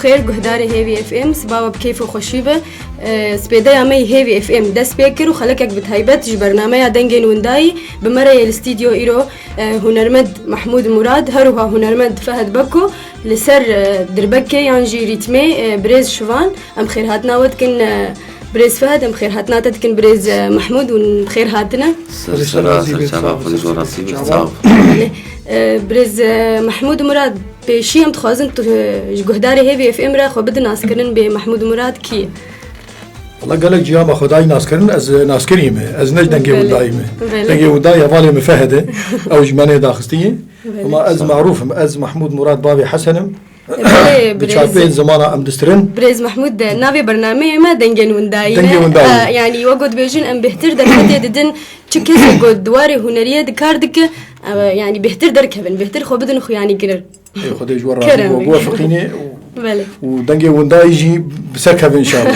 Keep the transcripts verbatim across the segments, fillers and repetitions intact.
Xêr, guhdarê Hêvî F M, siba we bi keyf û xweşî be. E, spêdeya me yê Hêvî F M dest pê kir û xelekek bi taybet ji bernameya Dengên Windayî bi me re yê li stûdyo îro, e, hunermend Mehmûd Murad, her wiha hunermend Fehd Beko, li ser, e, dirbekê yan jî rîtmê, e, birêz Şivan. Em xêrhatina we dikin, e, birêz Fehd, em xêrhatina te dikin birêz, e, Mehmûd, hûn bi xêr hatine. Ser sera, ser çava, xwedî ji we razî be, sağ ol. E, birêz, e, Mehmûd Murad, pêşî em dixwazin tu, e, ji guhdarê Hêvî F M re xwe bidin naskirin bê Mehmûd Murad kî ye? Wala gelek ciya me xwe dayî naskirin, ez, e, naskirî me. Ez ne ji Dengê Belê. Windayî me. Belê. Dengê Windayî hevalê min Fehd e. Ew ji me nê daxistî ye. Belê. Ama ez marûf im. Ez Mehmûd Murad bavê Hesen im. Belê, bi birêz, çapên zimana em distirin. Birêz Mehmûd, e, navê bernameyê me Dengên Windayî ne. Dengê Windayî. E, yanî wek ku dibêjin em bêhtir derfetê didin, çi kesê ku di warê huneriyê di kar dike, e, yanî bêhtir derkevin, bêhtir xwe bidin xuyanîkirin. Ê, Xwedê ji we razî Kerem be, bike. Biwefiqîne û, Belê. û Dengê Windayî jî bi ser kevin înşallah.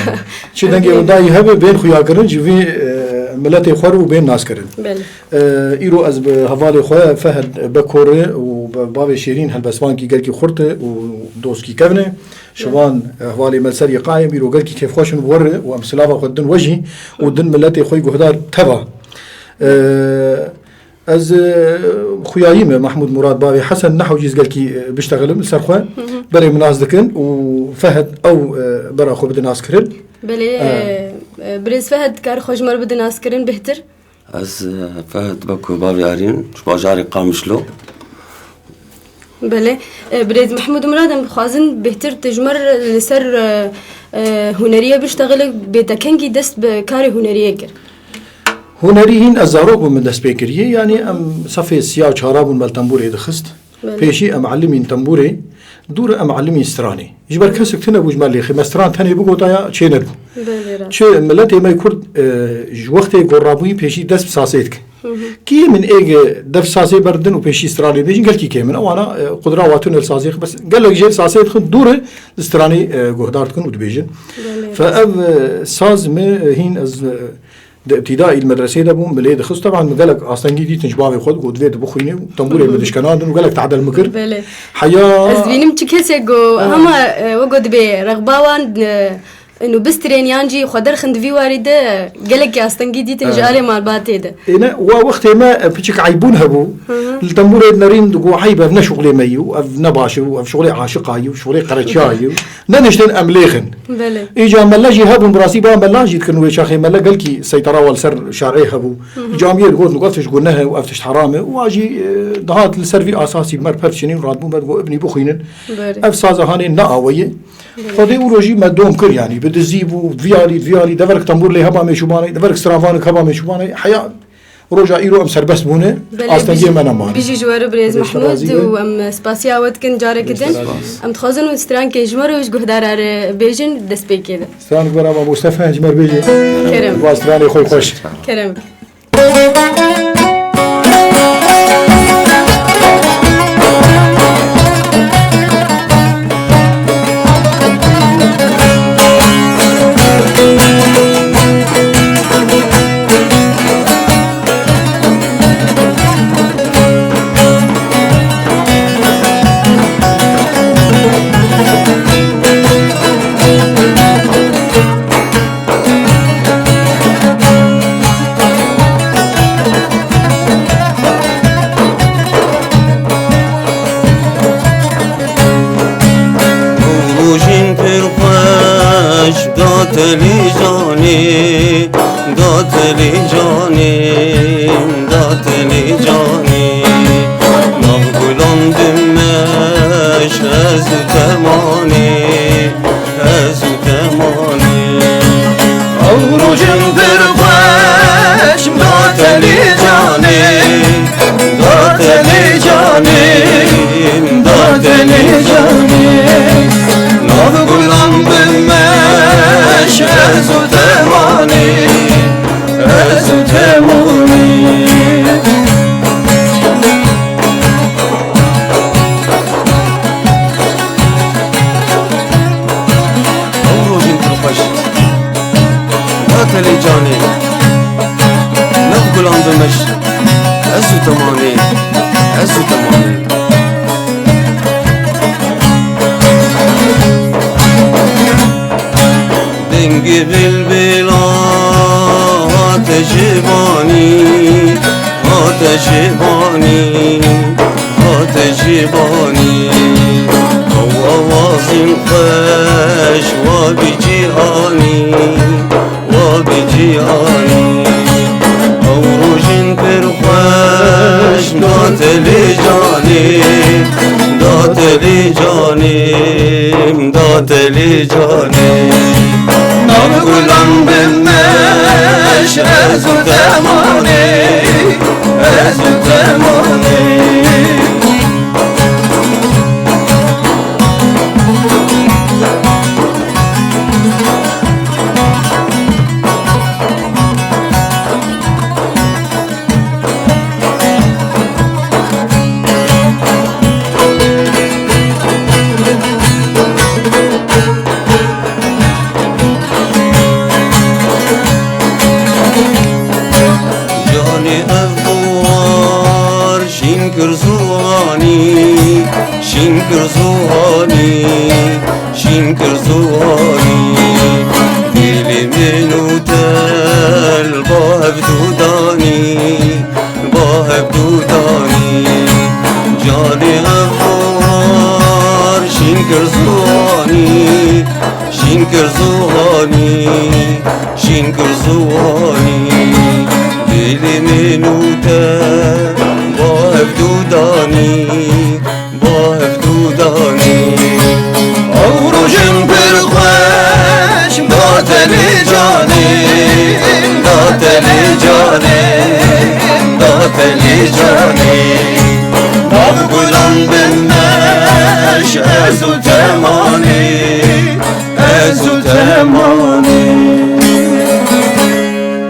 Çi Dengê Windayî hebe bên xuyakirin ji vî, e, miletê xwe re û bên naskirin. Belê. E, îro ez bi hevalê xwe Fehd Beko re û bi bavê Şêrîn helbestvankî gelkî xurt e û dostkî kevn e. Şivan, e, hevalê me li ser yê qayim, îro gelkî kêfxweş in bi we re û em silava xwe didin we jî û din miletê xwe yî guhdar teva. E, ez, e, xuyayî me Mehmûd Murad bavê Hesen, nehewcî ez gelkî, e, biştexilim li ser xwe. Berê min nas dikin û Fehd ew, e, bera xwe bidin naskirin. Belê, e, e, birêz Fehd, dikar xwe ji me re bidin naskirin bêhtir? Ez, e, Fehd Beko bavê Arîn, ji bajarê Qamişlo. Belê. E, birêz Mehmûd Murad, em dixwazin bêhtir tu ji me re li ser, e, e, huneriyê biştexile, bê te kengî dest bi karê huneriyê kir? Hunerî hîn ez zarok bûm min dest pê kiriye. Yanî em sefê siya û çara bûn me li tembûrê dixist. Belê. Pêşî em elimîn tembûrê, dû re em elimîn stranê. Ji ber kesek tune bû ji me lêxê. Me stran tenê bigotaya çê nebû. Belê, rast. Çi miletê me Kurd, e, ji wextê gorrabûyî pêşî dest bi sazê dike. Hı hı. Kî min êg def sazê berdin û pêşî stranê bêjin, gelkî kêm in. Ewana, e, qudra wa tune li sazê, bes gelek jê sazê dixin dû re li stranê, e, guhdar dikin û dibêjin. Belê, Fe rast. ev, e, saz me, e, hîn ez, e, Di îbtîdayî li medreseyê de bûm, min lê dixist. Teban min gelek astengî dîtin ji bavê xwe, got, "Divê tu bixwînî." Û tembûrê min dişkenandin û gelek tehdel min kir. Belê. Heya Ez dibînim çi kesek got, Ha. hema, e, wek got dibê rexba wan, e, û bistrên yan jî xwe derxin di vî warî de gelekî astengî dîtin ji Ha. alê malbatê de. Ê ne, wa wextê me, e, piçik eybûn hebû. Hı hı. Li tembûrê dinerîn digot, "Eyb, ev ne şuxlê me yî û ev ne baş e û ev şuxlê aşiqa yî û şuxlê qereçiya yî." Neniştin em lêxin. Belê. Îca mele jî hebûn, bi rastî ba mela jî dikin wê çaxê mele gelkî seytera wa li ser şerê hebû. Hı hı. Camiyê digot, ev tişt guneh e û ev tişt heram e. Wa jî, e, dihat li ser vî asasî mer pevçinîn û radbûn ve digot, "Ibnî bixwînin." Belê. Ev saza hanê ne aweyê. Belê. Xwedê û rojî me dom kir, yanî bi dizî bû, viyalî, viyalî, deverek tembûr lê heba mêşûbanê, deverek stranvanek heba mêşûbanê. Heya Roja îro em serbest bûne, Belê, astengiyê bijî-, me nemane. Bijî ji we re birêz Xwedê ji te Mehmûd razî be. û em spasiya we dikin careke Xwedê ji te din. razî be. Em dixwazin hûn strankê ji me re û ji guhdara re bêjin destpêkê de. Strank bera mamoste Fehd ji me re bêje. Kerem. Ji wan stranê xwe xweş. Kerem. Rojên pir xweş, datelî canê, datelî canê, datelî canê. Nav gulan dimeş, ez û te manê, ez û te manê. Ew rojên pir xweş, datelî canê, datelî canê, datelî canê. Nav gulan bimeş, ez û te manê, ez û te manê. Ew rojên pir xweş, datelî canê, nav gulan bimeş, ez û te manê, ez û te manê. Cîhanî, hate cîhanî, ew awazên xweş wa bi cîhanî, wa bi cîhanî. Ew rojên pir xweş da telê canê, da telê canê, da telê canê. Nav gulan bin meş ez û te manê. Ez û te manê. Canê ev buhar şîn kir ziwanî, şîn kir ziwanî, şîn kir ziwanî. Dilê min û te li ba hev du danî, ba hev du danî. Canê ev buhar şîn kir ziwanî, şîn kir ziwanî, şîn kir ziwanî. Dilê min û te ba hev du danî, ba hev du danî. Ew rojên pir xweş da telê canê, da telê canê, da telê canê. Nav gulan bin meş ez û te manê. Ez û te manê.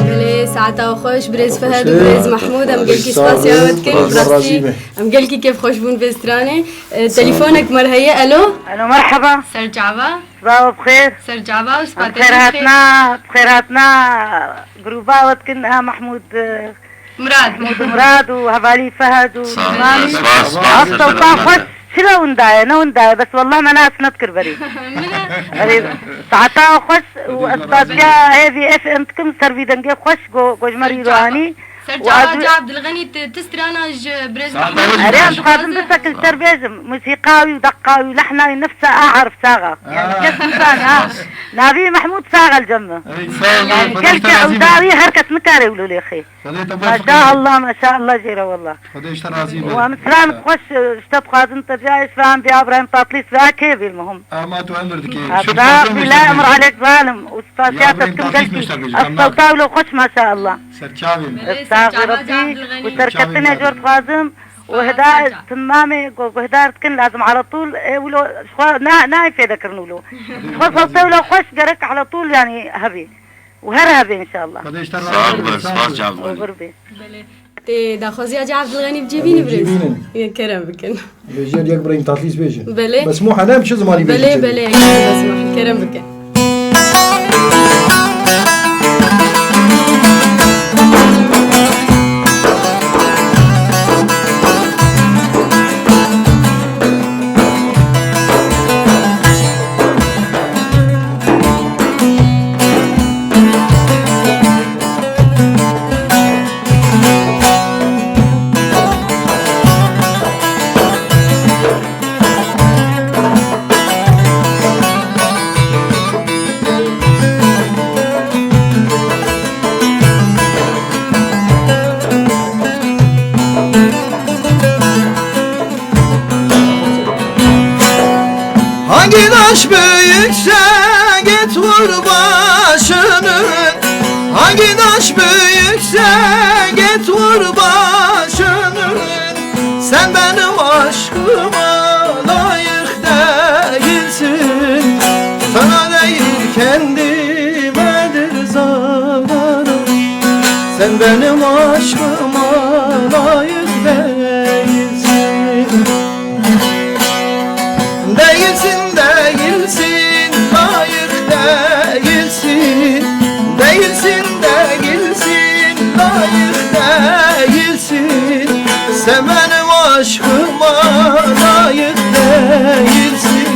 Belê, saeta xweş, birêz Fehad û birêz Mehmûd, em gelkî spasiya we dikin. Bi rastî, em gelkî kêfxweş bûn vê stranê. E, telefonek me re heye. Alo? Alo, merheba. Ser çava? Sibav bi xêr. Ser çava û spatê xêr. Em xêr hatina, bi xêr hatina grûba we dikin, ha Mehmûd, e, Murad. Mehmûd û Murad û hevalî Fehad û Sağ ol, Îsmaîl. Spas, spas, Ev sewta xweş, çira winda ye, ne winda ye, bes wallah me nas nedikir berê. Min e. Erê, saeta xweş û ez spasiya hêvî F M dikim, ser vî dengê xweş, go, go ji me re îro anî. Ser çava, Cabdil Xenî, ti, ti strana ji birêz Mehmûd. Erê, ez dixwazim bisekin ser bêjim, musîqa wî û deqa wî û lehna wî nifsa a Arif Saxa. Yani kes nizan ha. Navî Mehmûd Saxa li cem me. Yani gelkî ewda wî her kes nikare wilo lêxê. Xwedê te bi xêr. Maşallah, maşallah jê re wallah. Xwedê ji te razî be. Wan stran xweş, e, ji te dixwazin te bîya, ji van bîya Îbrahîm Tatlîs ve kê bî muhim. Ama tu emir dikê. Estağfirullah, emir aleyk zalim. Ustasiya te dikim gelkî. Estağfirullah, xweş maşallah. Serçavê min. Belê, serçava Rebî, Cabdilxenî. Û serketinê jor dixwazim. Û heda timamê go-, guhdar dikin lazim ala tûl, e, wilo, ji xwe na, nayê fêde kirin wilo. Ji xwe sewte wilo xweş gerek ala tûl yani hebî. Û her hebe înşallah. Xwedê ji te razî be, spas Cabdilxenî. Oxir be. Belê. Tê daxwaziya Cabdilxenî bi cî bînî birêz? Bi cî bînin. Kerem bikin. Bêjê yek birayîm tatlîs bêjin. Belê. Bes mu helem çi zimanî bêjin? Belê, belê, bes mu. Kerem bikin. Hangi daş büyükse git vur başını. Hangi daş büyükse git vur başını. Sen benim aşkıma layık değilsin. Sana değil kendimedir zararım. Sen benim aşkıma layık değilsin. Değilsin, değilsin, layık değilsin. Değilsin, değilsin, layık değilsin. Sen benim aşkıma layık değilsin.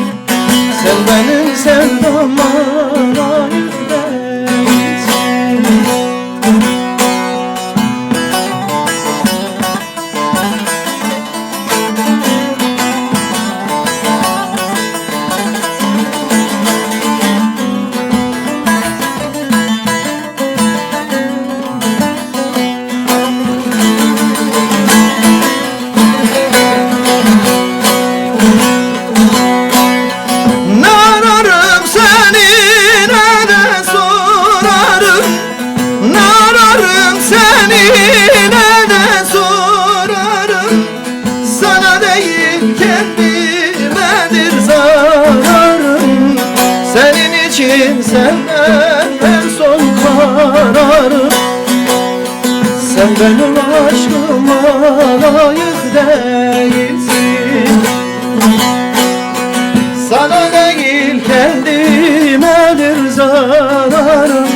Sen benim sevdama layık değilsin. Değil kendimedir zararım. Senin için sevmem en son kararım. Sen benim aşkıma layık değilsin. Sana değil kendimedir zararım.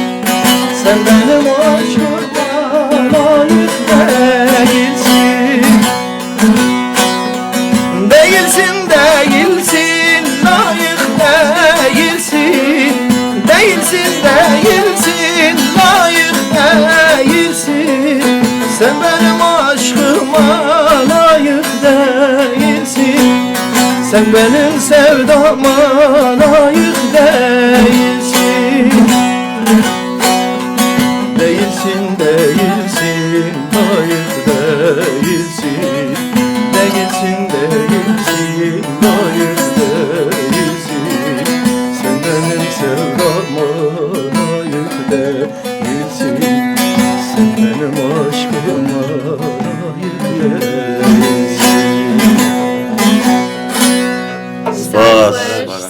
Sen benim aşkıma layık değilsin. Değilsin, değilsin, layık değilsin. Değilsin, değilsin, layık değilsin. Sen benim aşkıma layık değilsin. Sen benim sevdama layık değilsin. Değilsin, değilsin, layık değilsin. Değilsin, değilsin, layık değilsin. Sen benim sevdama layık değilsin. Sen benim aşkıma layık değilsin. Spas.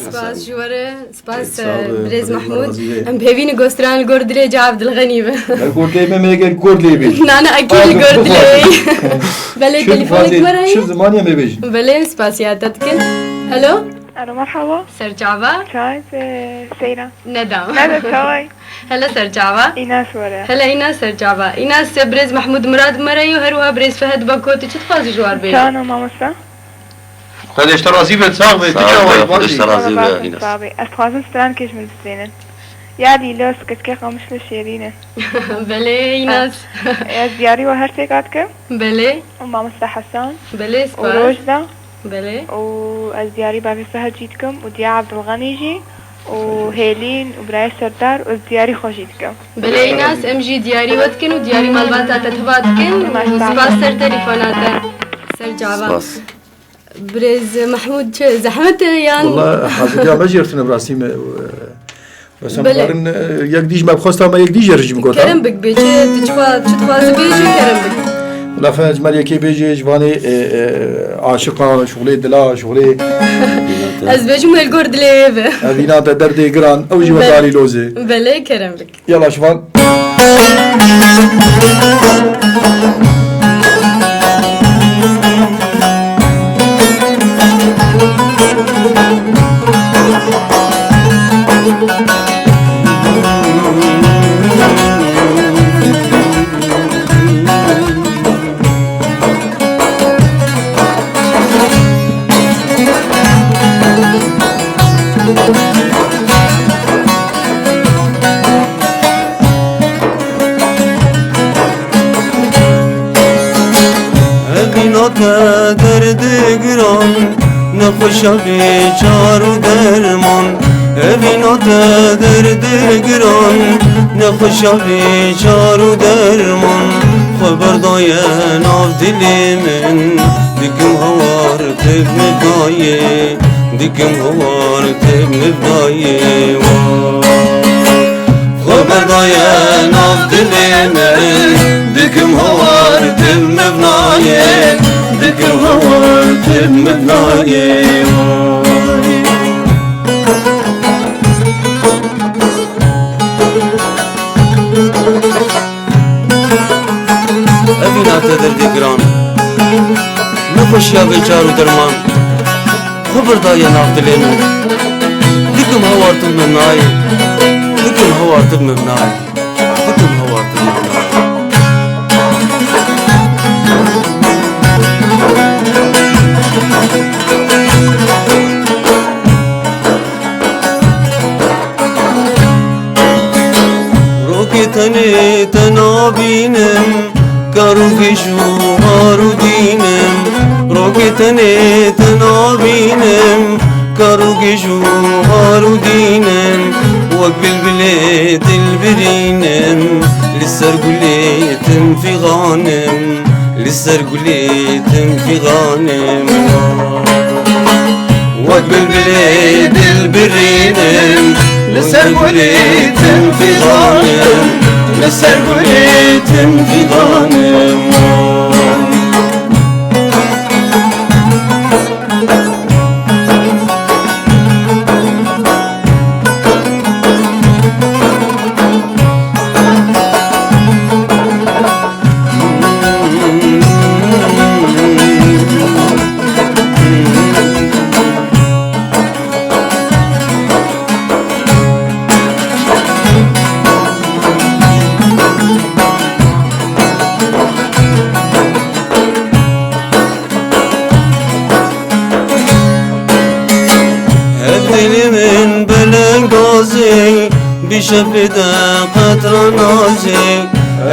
Spas ji we re. Spas, Sağ ol, birêz Xwedê Mehmûd. Razî be. Em bi hêvî ne gostiran li gor dilê ca Evdilxenî be. Li gor dilê me, me gel gor dilê bê. Na, na, ekî li gor dilê. Belê, telefonek me re ye. Çi zimanî em ê bêjin? Belê, spasiya te dikin. Hello? Alo, merhaba. Serçava? Çay, e, Seyran. Neda. Neda, çaway? Hele serçava. Înas were. Hele Înas serçava. Înas, birêz Mehmûd Murad me re ye û her wiha birêz Fehed Bako, tu çi dixwazî ji war bêjî? Çano mamosta? Xwedê ji te razî be, sax be, tu çawa yî, Xwedê ji te razî be, Înas. Sax be. Ez dixwazim strankê ji min bistînin. Ya Lîlo, Skirtkê Qamişlo şêrîn e. Belê, Înas. Ez diyarî we her sêka dikim. Belê. Û mamosta Hesan. Belê, spas. Û Rojda. Belê. Û ez diyarî bavê Fehd jî dikim û diya Evdilxenî jî û Hêlîn û birayê Serdar û ez diyarî xwe jî dikim. Belê, Înas, em jî diyarî we dikin û diyarî malbata te teva dikin. Spas ser telefona te. Ser çava. Spas. Birêz Mehmûd, çi zehmet e yan? Wala haziriya me jî tune bi rastî me, e, mesela Belê. Barin, e, yek dî ji me bixwesta me yek dî jê re jî bigota. Kerem bik bê, çi, tu çi xwe, çi dixwazî bêjî, kerem bik. Wala Fehed ji me re yekê bêjê, ji vanê, e, e, aşiqa, şuxulê dila, şuxulê Ez bêjim wê li gor dilê wê be. Ev îna te derdê giran, ew jî Belê. Wekarî lozê. Belê, kerem bik. Yala şivan. Evîna te derdê giran, nexweşa bê çar û derman. Evîna te derdê giran, nexweşa bê çar û derman. Xwe berdaye nav dilê min, dikim hawar tu bi min dayê, dikim hawar tu bi min dayê wa. Xwe berdaye nav dilê min, dikim hawar tu bi min nayê, dikim hawar tu bi min nayê. Evîna te derdê giran, nexweşiya bê çar û derman. Xwe berdaye nav dilê min. Dikim hawar tu bi min nayê. Dikim hawar tu bi min nayê. Dikim hawar tu bi min nayê. Rokê tenê te nabînim, kar û gêj û har û dînim. Rokê tenê te nabînim, kar û gêj û har û dînim. Wek bilbilê dilbirînim, li ser gulê tim fîxanim. Li ser gulê tim fîxanim. Wek bilbilê dilbirînim, li ser gulê tim fîxanim, li ser gulê tim fîxanim. Zî, bi şevê de qetra nazî,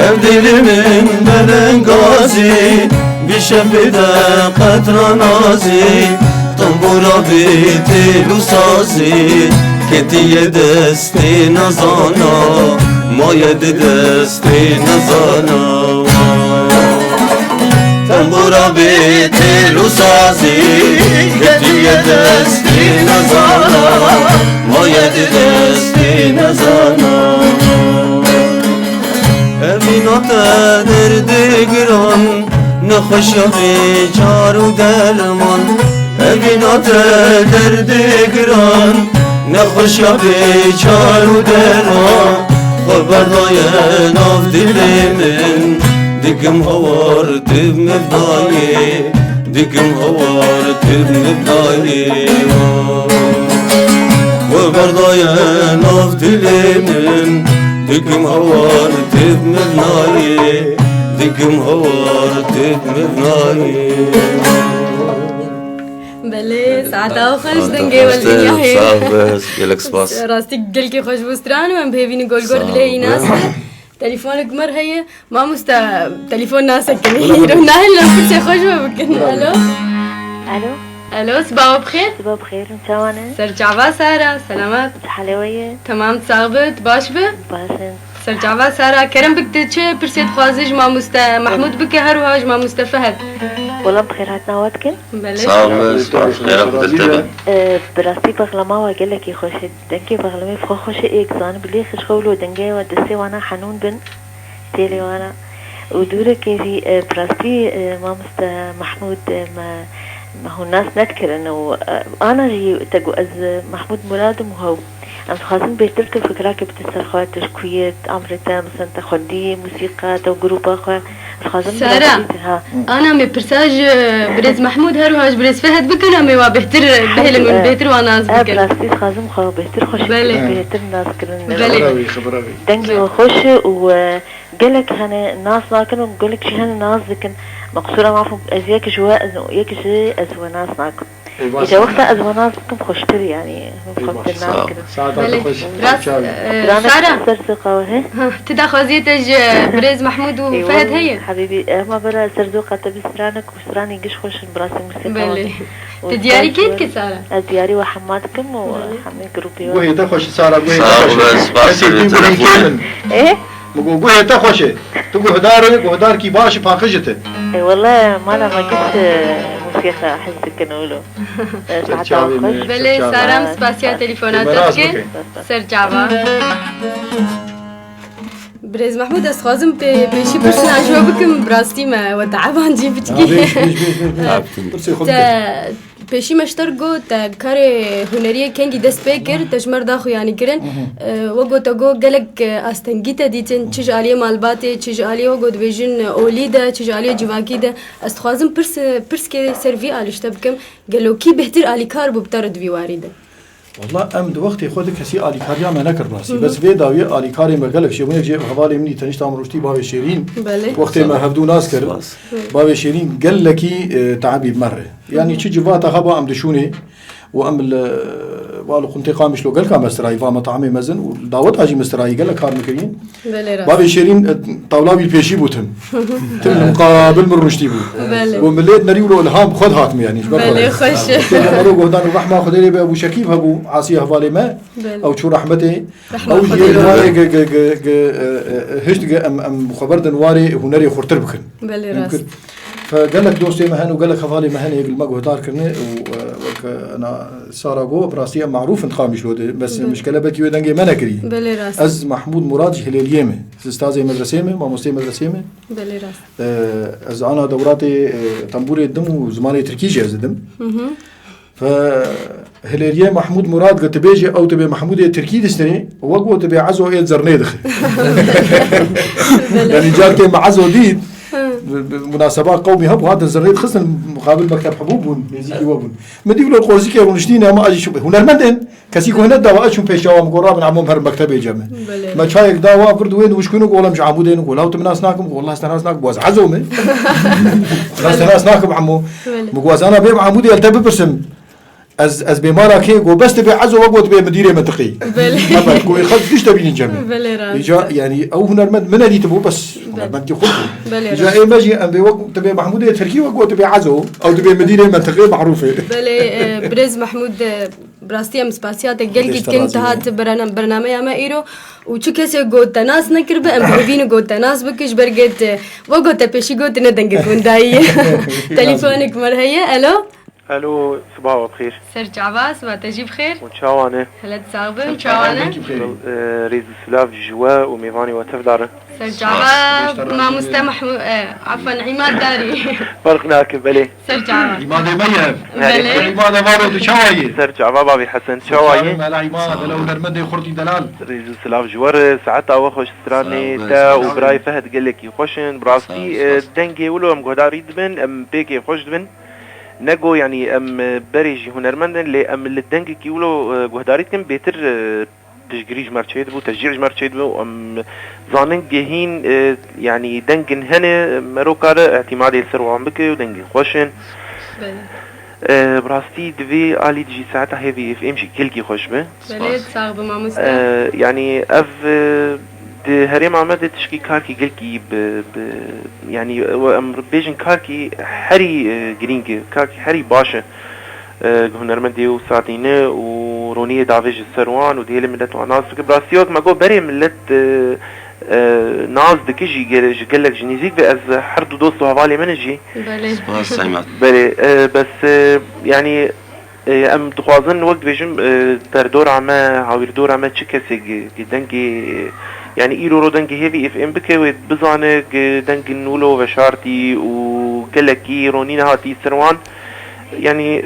ev dilê min belengazî, bi şevê de qetra nazî, tembûra bê têl û sazî, ketiye destê nezana, maye di destê nezana. Tembûra bê têl û sazî, ketiye destê nezana, maye di destê nezana. Evîna te derdê giran, nexweşiya bê çar û derman. Evîna te derdê giran, nexweşiya bê çar û derman. Xwe berdaye nav dilê min, dikim hawar tu bi min nayê, dikim hawar tu bi min nayê. Xwe berdaye nav dilê min, dikim hawar tu bi min nayê, dikim hawar tu bi min nayê. Belê, saeta xweş, dengê we li dinya heye. Sax be, gelek spas. Rastî gelkî xweş bû stran û em bi hêvî ne gol gol dilê Înas be. Telefonek mir heye. Mamoste, telefon nasekin. Îro nahêlin pirsê xweş ve bikin. Alo. Alo. Alo, sibawa bi xêr. Siba bi xêr, çawan e? Ser çava Sara, selamet. Halê we ye? Temam, sax be, tu baş be? Baş in. Ser çava Sara, kerem bik, tu çi pirsê dixwazî ji mamoste Mahmûd bike, her wiha ji mamoste Fehd. Wela bi xêr hatina we dikin. Belê. Sax be, spas, xêra xwe dest te be. E, bi rastî bexlema we gelekî xweş e. Dengê bexlemê bi xwe xweş e, êk zanim bilê xweş xew lo dengê we destê wana henûn bin. Têlê wana. Û dûrekê jî, e, bi rastî, e, mamoste Mahmûd, e, me, me hûn nas nedikirin û, e, ana jî te got ez, e, Mahmûd Murad im û hew. Em dixwazin bêhtir tu fikrakê bidî ser xwe, tu ji ku yî, emrê te, mesela te xwendî, musîqa, te û grûpa xwe. Dixwazin Sara, bidî, ha. Ana me pirsa ji birêz Mahmûd, her wiha ji birêz Fehd bikin, em ê wa bêhtir bihêlin û bêhtir wa nas bikin. Rastî dixwazim xwe bêhtir xweş bikim, bêhtir nas kirin. Belê. Xibira wî, xibira wî. Dengê we xweş e û, e, gelek hene nas nakin û gelek jî hene nas dikin. Me qisûra maf, ez yek ji we, ez yek ji ez we nas nakim. Îca wexta ez we nas dikim xweştir, yanî, min xwe nas kirin. Saeta te xweş. Belê. Rast, e, Sara. Ser soqa we he? Ha, tu daxwaziyê te ji birêz Mahmûd û Fehd heye? Hebîbî, hema bera ser soqa te bi stranek û stranê giş xweş in, bi rastî musîqa we. Belê. Tu diyarî kê dikî Sara? Ez diyarî we hema dikim û hemî grûpê we. Guhê te xweş Sara, guhê te xweş. Sağ ol, spas. Guhê te xweş. Ê? Min got, guhê te xweş e. Tu guhdar î, guhdarkî baş î, paqij î tu. Ê, wele mala me giş, e, musîqa hez dikin wilo. E, saeta xweş. Belê, Sara, em spasiya telefona te dikin. Ser çava. Birêz Mahmûd, ez dixwazim pê-, pêşî pirsina ji we bikim, bi rastî me we teebancî piçkî. Ha, bêj, bêj, bêj, bêj, bêj. Pirsê xwe bike. Pêşî me ji te re got, te karê huneriyê kengî dest pê kir, te ji me re daxuyanî kirin. E, we got, te got, gelek, e, astengî te dîtin, çi ji aliyê malbatê, çi ji aliyê we got dibêjin, e, olî de, çi ji aliyê civakî de. Ez dixwazim pirs, pirskê ser vî alî ji te bikim. Gelo kî bêhtir alîkar bû bi te re di vî warî de? Wela em di wextê xwe de kesî alîkariya me nekir rastî. Bes vê dawiyê alîkarê me gelek çêbûn, yek jê hevalê min î tenişta min rûştî bavê Şêrîn. Belê. Wextê me hevdû nas kirin. Bavê Şêrîn gelekî, e, teebî bi me re. Yanî çi civata heba em dişûnê û em li, va li Quntê Qamişlo gelka mestirayî, va metamê mezin û li daweta jî mestirayî gelek kar mikirin. Belê rast. Bavê Şêrîn, e, tawla wî pêşî bû tim. Tim li muqabil min rûştî bû. Belê. Û milêt nerî wilo ilham xwe dihat min yanî. Belê, xweş e. Tê de mero guhdan û rehma Xwedê lê be Ebû Şekîb hebû, asî hevalê me. Belê. Ew çû rehmetê. Ew jî warê ge, ge, ge, ge, e, e, hişt ge em, em xwe berdin warê hunerê xurtir bikin. Belê rast. Fe gelek dostê me hene û gelek hevalê me hene yek li me guhdar kirine û, e, wek, e, na Sara got, bi rastî em marûf in di Qamişlo de. Bes mişkele belkî wê dengê me nekirî. Belê rast. Ez Mahmûd Murad ji Hilêliyê me. Ez ustazê medresê me, mamostê medresê me. Belê rast. E, ez ana dewratê, e, tembûrê didim û zimanê tirkî jî ez didim. Fe Hilêriyê Mahmûd Murad got, tu bêjî ew tu bê Mahmûdê tirkî diştirê, wek got tu bê ezo ê zirnê dixi. Yanî carkê me ezo dît, bi, bi munaseba qewmî hebû, hatin zirnê dixistin, muqabil mekteb hebû bûn, nêzîkî we bûn. Min dî wilo qorzîkê rûniştîne, me a jî şû-, hunermend in, kesî ku huner dawa, ez çûm pêşiya wan, min got, rabin emo herin mektebê cem. Belê. Me çayek dawa, vir di wê nûşkûn û golam ji Amûdê û golam tu min nas nakim, golam te nas nakim, waz ezo me. Nas te nas nakim emo. Belê. Min got, ez ana bêm Amûdê, ez te bipirsim. Ez, ez bê mala kê, go bes tu bê Ezo, we go tu bê midîrê mintiqî. Belê. Xeber, go xelk tişt te bînin cemê. Belê, rast. Îca, yanî, ew hunermend min nedîtibû, bes hunermendkî xurt bû. Belê, îca rast. Ê me jî, em bê wek tu bê Mehmûdê Tirkî, we go tu bê Ezo, ew tu bê midîrê mintiqê merûfê. Belê, e, birêz Mehmûd, e, bi rastî em spasiya te gelkî dikin, tu hat berna-, bernameya me îro. Û çi kesê got te nas nekiribe, em dibînin got te nas bike, ji ber gê te, we got te pêşî got ne dengê gundayî. Telefonek me heye, elo? Alo, sibaha we bi xêr. Ser çava, siba te jî bi xêr. Hûn çawa ne? Hele tu sax bin, çawa ne? Rêz û silav ji we û mêvanê we tev darin. Ser çava, mamoste Mahmû-, e, afwan, Îmad Darî. Ferq nake, belê. Ser çava. Îmadê me ye. Belê. Îmada varo tu çawa yî? Ser çava, bavê Hesen, çawa yî? Mela Îmad, hele hunermendê xurtî delal. Rêz û silav ji we re, saeta we xweş, stranê te û birayê Fehd gelekî xweş in. Bi rastî, e, dengê wilo em guhdarî dibin, em pêkê xweş dibin. Nego, yanî em, e, berê jî hunermend in, lê em li dengekî wilo, e, guhdarî dikin, bêtir, e, piştgirî ji me re çêdibû, teşcî ji me re çêdibû. Em zanin gehîn, e, yanî dengin hene, mero kare îtîmadê li ser wan bike û dengên xweş in. Belê. E, bi rastî di vê alî de jî saeta hêvî F M jî gelkî xweş be. Belê, sax be mamoste. E, yanî ev, e, di herêma me de tişkî karkî gelkî bi, bi, yanî, e, em bêjin karkî herî, e, girîng e, karkî herî baş e. E, hunermendê û sardîne û roniyê davêje ser wan û dihêle millet wan nas bike. Bi rastî wek me got berê millet, e, e, nas dike jî gele-, ji gelek ji nêzîk ve ez her du dost û hevalê min jî. Belê. Spas, Seymet. Belê, e, bes, e, yanî, e, em dixwazin wek dibêjim, e, derdora me, hawîrdora me çi kesê gi-, gi dengê, e, yanî îro ro dengê hêvî F M bike wê bizane gi dengin wilo veşartî û gelekî ronî nehatî ser wan. Yanî,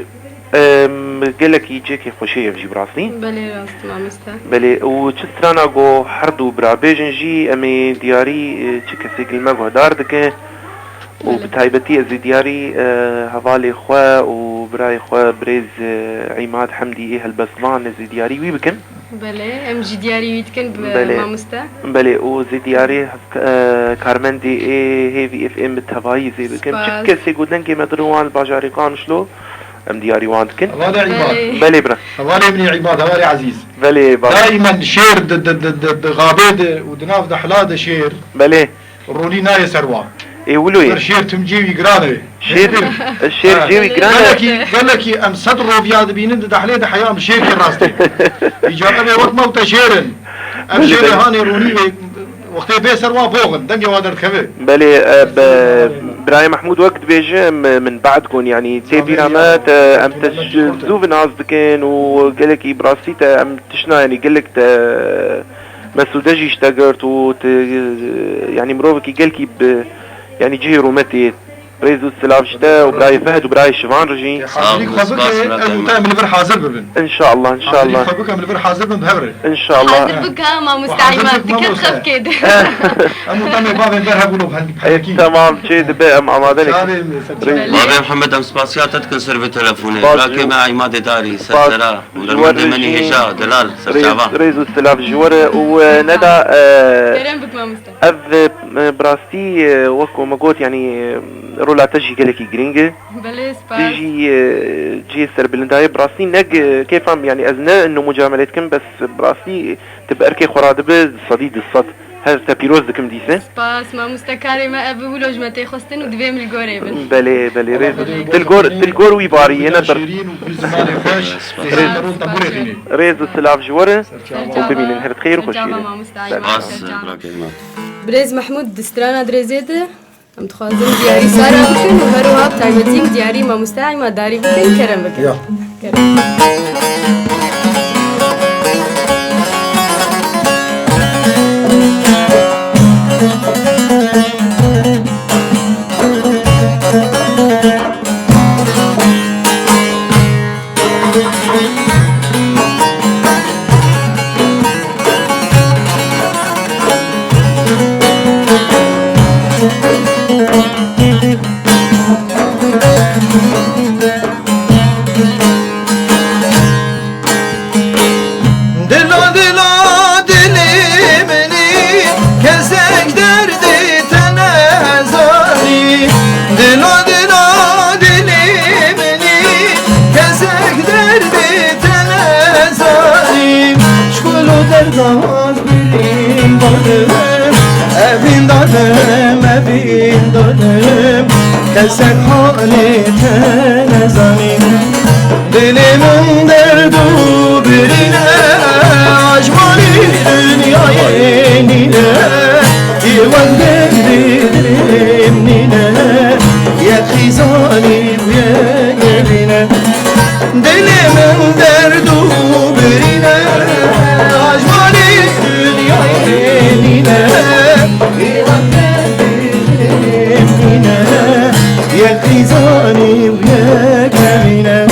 em, gelekî cihekî xweşê ye jî bi rastî. Belê, rast, mamoste. Belê, û çi strana go her du bira bêjin jî, em ê diyarî, e, çi kesê gil me guhdar dike û bi taybetî ez ê diyarî, e, hevalê xwe û birayê xwe birêz, e, Îmad Hemdî ê helbestvan ez ê diyarî wî bikim. Belê, em jî diyarî wî dikin bi mamoste. Belê, û zê diyarî, e, karmendê ê hêvî F M bi tevayî zê bikin. Çi kesê ku dengê me dirin wan li bajarê Qamişlo, em diyarî wan dikin. Hevalê Îmad. Belê. Belê, bira. Hevalê min ê Îmad, hevalê ezîz. Belê, baba. Daimen şêr di, di, di, di, di xabê de û di nav dehla de şêr. Belê. Ronî nayê ser wan. Ê, wilo ye. Ser şêr tim cêwî giran e. Şêr, şêr cêwî giran e. Gelekî, gelekî em sed roviya dibînin di dehlê de heya em şêrkê rastê. Îca ev ê wek mewte şêr in. Em şêrê hanê ronî wê wextê bê ser wan boxin. Dengê wan derdikeve. Belê, e, be, birayê Mehmûd wek dibêje, em, min bad gon, yanî tê bîra me, te, em te zû bi nas dikin û gelekî bi rastî te em tişna, yanî gelek te mesûde jî ji te girt û tu, yanî mirovekî gelkî bi, yanî cihê rûmetê. Rêz û silav ji te û birayê Fehd û birayê Şivan re jî. Hazirî xwe bike, ew û te em li vir hazir bibin. Înşallah, înşallah. Hazirî xwe bike, em li vir hazir bin bi hev re. Înşallah. Hazir bike, mamoste Îmad, diket xefkê de. Em û te em ê bavên ber hebûn û Ê, hevkî. Temam, çê dibe, em amade ne. Çavê Bavê Mihemed, em spasiya te dikin ser vê telefonê. Spas. Brakê me Îmadê Darî, ser sera. Hunermendê me nî hêja, delal, serçava. Rêz û silav ji we re û, e, neda, e, Kerem bik mamoste. Ev, e, bi rastî, e, wek ku me got, yanî, e, rola te jî gelekî girîng e. Belê, spas. Tu jî, e, cihê serbilind dayê. Bi rastî ne, e, kêfa min, yanî ez ne ino mucamelê dikim, bes bi rastî tu bi erkê xwe re dibe sedî du sed. Her te pîroz dikim dîse. Spas, mamoste, karê me ev wilo ji me tê xwestin û divê min li gorê bin. Belê, belê, rêz. Dilgor, dilgor wî barî, yê ne bir. Şêrîn û bi zimanê xweş, spas. Rêz û silav ji we re. Û bimînin her bi xêr û xweşî re. Spas, brakê me. Birêz Mehmûd, di strana dirêzê de. Em dixwazin diyarî Sara bikin û her wiha bi taybetî em diyarî mamoste Îmad Darî bikin. Kerem bikin. Ya. Kerem. Zahaz birîn dalim, evîn dalim, evîn dalim. Kesek halê te nezanî. Dilê min derd û birîn e, ajmanî dinyayê nîne. Î wek derdê dilê min nîne, yek xîzanî û yek evîn e. Dilê min derd û birîn e, ajmanî dinyayê nîne. Î wek derdê dilê min nîne, yek xîzanî û yek evîn e.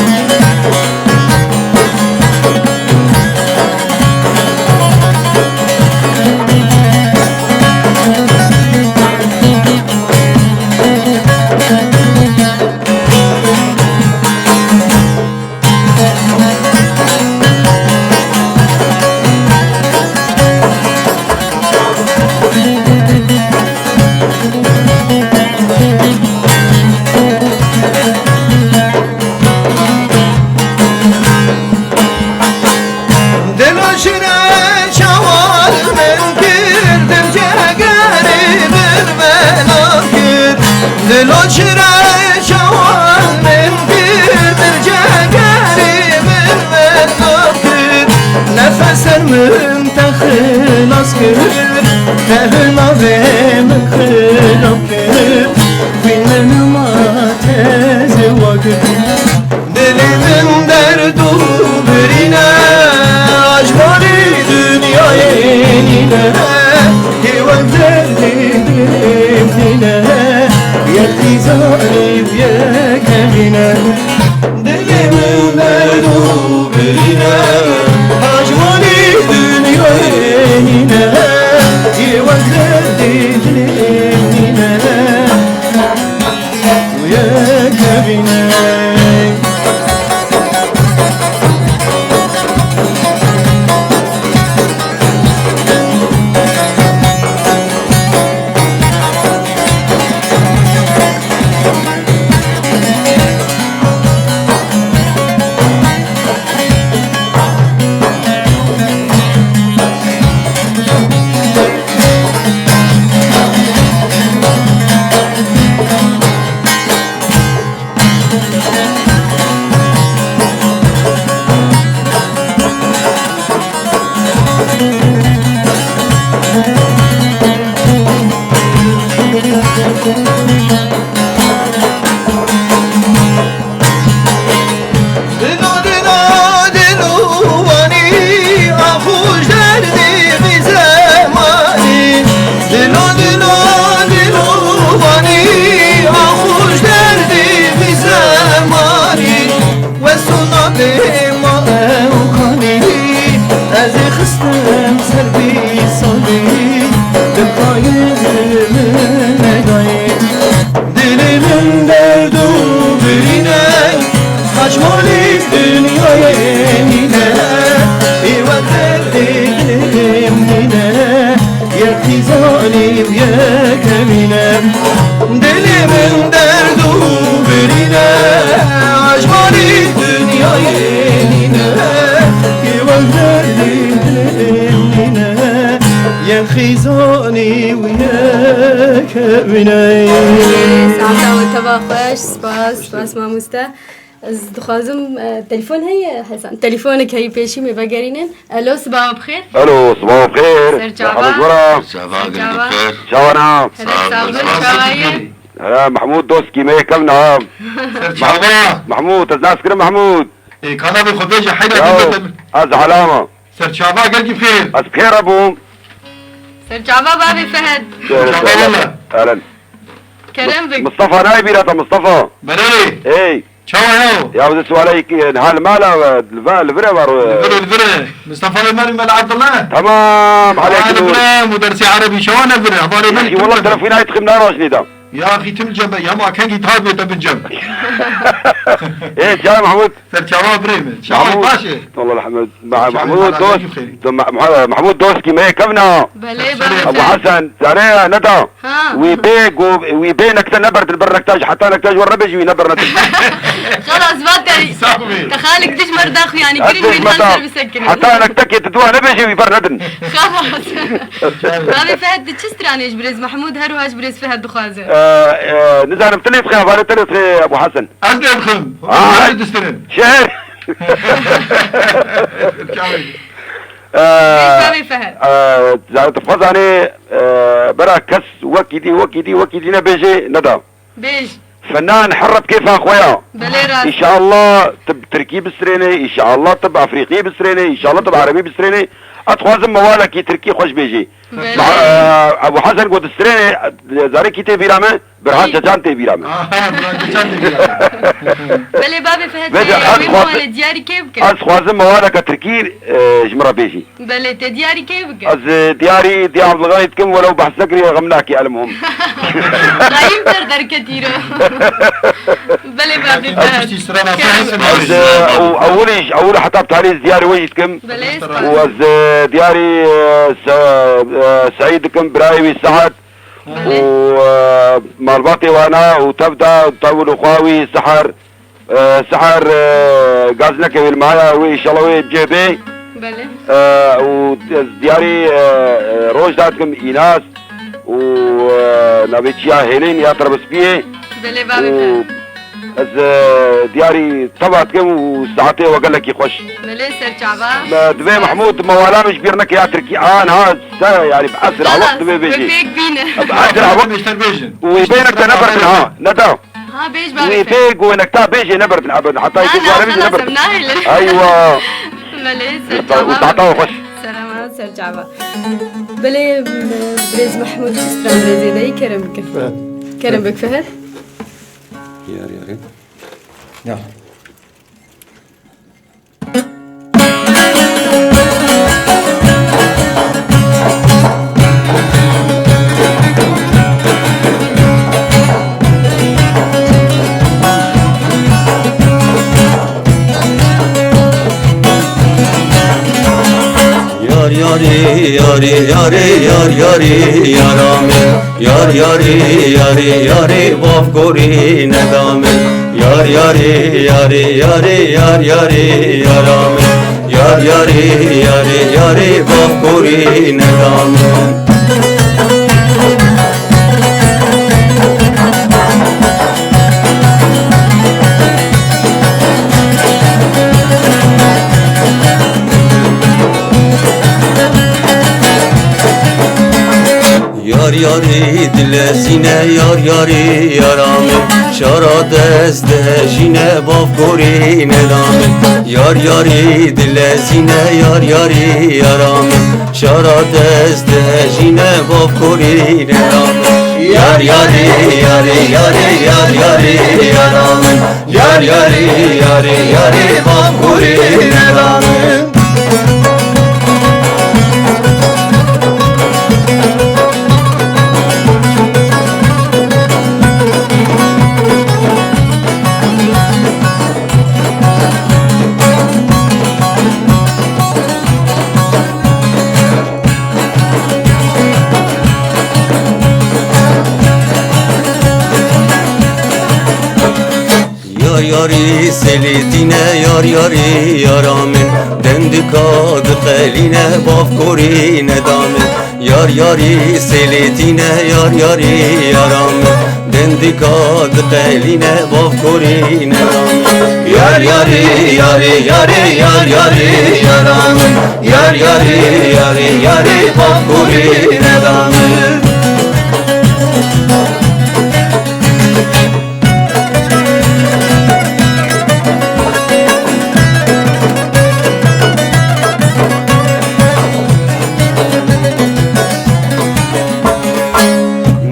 Dilo şire çawan min kir, dim cegerê min bela kir. Dilo şire çawan min kir, dim cegerê min bela kir. Nefeser min te xilas kir, te navê min xirab kir. Xwîn min ma te zewa kir. Dilê min derd û birîn e, ajmanî dinyayê nîne. Hê wek derdê dilê min nîne, yek xîzanî û yek evîn e. Dilê min derd û birîn e, ajmanî dinyayê nîne. Hê wek derdê dilê min nîne. Û yek evîne. Dilo, dilo, dilo wanî, axû ji derdê vî zemanî. Dilo, dilo, dilo wanî, axû ji derdê vî zemanî. Wesûna dê ma ew kanî, ez ê xistim ser vî salî, di kayê min nedayê. Dilê min derd û birîn e, hajmalî dinyayê nîne. Ê wek derdê dilê min nîne, yek xîzanî û yek evîn e. Dilê min derd û birîn e, hajmalî dinyayê nîne. Ê wek derdê dilê min nîne, yek xîzanî û yek Saeta we teva xweş, spas, spas mamoste. Ez dixwazim, e, telefon heye, Hesen? Telefonek heye pêşî me vegerînin. Alo, sibawa bi xêr. Alo, sibawa bi xêr. Ser çava. Merhaba, ji we re. Ser çava, gelekî bi xêr. Çawa ne? Herek sax bin, çawa ye? Hele, Mehmûd doskî me yekevna. Ser çava. Mehmûd, ez nas kirim Mehmûd. Ê, kana bi xwe bêje, heyra. Yaw, ez helama. Ser çava, gelkî bi xêr. Ez bi xêr hebûm. Ser çava bavê Fehed. Ser çava wele. Eren. Kerem bik. Mustafa nayê bîra te, Mustafa. Belê. Ey. Çawa ya? Ya, bi sualeyek, e, hal mala ve, li ve, li vire var, e. Li vire, li vire. Mustafa Ömer, Mela Abdullah. Tamam, aleykum. Li vire, mudersê erebî, çawa ne vire? Habarê min. Ya, wallah, telefon ayet xim naraşnî da. Ya axî tim cem be, ya ma kengî tar bê te bin cem. Ê, çawa Mahmud? Ser çava birê min. Çawa baş e? Allah rahmet. Mahmud dost. Mahmud dost ki me kevna. Belê, belê. Ebu Hasan, zare ne da. Ha. Wî bê go, wî bê nekte neber dil ber nektaj, heta nektaj wer nebêj wî neber netaj. Xelas, va te. Sağ ol. Te Xalik, tu ji me re daxuyanî, Ez girin dê ji wî me nihan da ser bisekinin. Heta hinek tekê tu dua nebêjî wî ber nedin. Xalas. Bavê Fehd, tu çi stranê ji birêz Mehmûd, her wiha ji birêz Fehd dixwaze? Ee, e, nizanim, tu lê dixê, hevalê te lê dixê Ebû Hesen. Ez lê dixim. Aa. Ez lê distirim. Şeher. Kamil. Ee, Bavê Fehd. Ee, zaten tu xwe zanê, ee, bera kes wekî dî, wekî dî, wekî dî nebêjê, neda. Bêj. Fenan herre bi kêfa xwe ya. Belê rast. Înşallah tu bi tirkî bistrênê, înşallah tu bi efrîqî bistrênê, înşallah tu bi erebî bistrênê. Ez dixwazim mewalekî tirkî xweş bêjî. Belê. Ma-, e, Ebû Hesen got distrênê, e, zarê kî tê bîra me? Birhan Kî? Cecan tê bîra me. Aha, Birhan Cecan tê bîra me. Belê, bavê Fehd, Vêce, e, ez wê xwaz-, mewalê diyarî kê bike? Ez dixwazim mewaleke tirkî, e, ji min re bêjî. Belê, tê diyarî kê bike? Ez, e, diyarî Diya Abdulganî dikim, welew behs nekiriye, xem nakî, el muhim. Qayîm ser derketî ro. Belê, bavê Ez Fehd. piştî strana Kerem. Fehd Ez, e, ew-, ewilî, ewilî heta bi talî ez diyarî we jî dikim. Belê, Û spas. ez, e, diyarî, e, Se-, e, Seîd dikim, birayê wî Sehad. Belê. Û, e, malbatê wana û tev da, tewil û xwa wî Sehar. E, Sehar, e, gaz nekewê li maya wê, înşallah wê cê bê. Belê. E, û ez diyarî, e, e, roj da dikim Înas û, e, navê çiya Hêlîn ya Trabzonspiyê. Belê, bavê Û te. ez, e, diyarî teva dikim û saetê we gelekî xweş. Belê, ser çava. Me divê Mehmûd mewala min ji bîr neke ya Tirkî. An ha, se, yani bi esra Xalas, wext divê wê bêjî. pêk bîne. Bi esra wext Bêşter bêjin. Û wê bênek te nebertin ha. Neda. Ha, bêj Wê bavê te. pê ku hinek ta bêjê nebertin, eber. Heta Na, yekê na, guhare bêjê xelas, nebertin. em nahêlin. Eywa. Belê, ser Û çava. tahta xweş. Serema, ser çava. Belê, m-, birêz Mehmûd Sistran, birêzê deyî kerem bikin. Evet. Kerem bik Fehd. Yar yarê. Ya. Yar yarê, yarê, yarê, yar yarê, yara min. Yar yarê, yarê, yarê, bavkorê neda min. Yar yarê, yarê, yarê, yar yarê, yara min. Yar yarê, yarê, yarê, bavkorê neda min. Yar yarê dilezîne, yar yarê yara min. Şara dest dihejîne, bavkorê neda min. Yar yarê dilezîne, yar yarê yara min. Şara dest dihejîne, bavkorê neda min. Yar yarê, yarê, yarê, yar yarê yara min. Yar yarê, yarê, yarê, bavkorê neda min. Yar yarê sêlêtîne, yar yarê yara min. Dendika diqelîne, bavkorê neda min. Yar yarê sêlêtîne, yar yarê yara min. Dendika diqelîne, bavkorê neda min. Yar yarê, yarê, yarê, yar yarê yara min. Yar yarê, yarê, yarê, bavkorê neda min.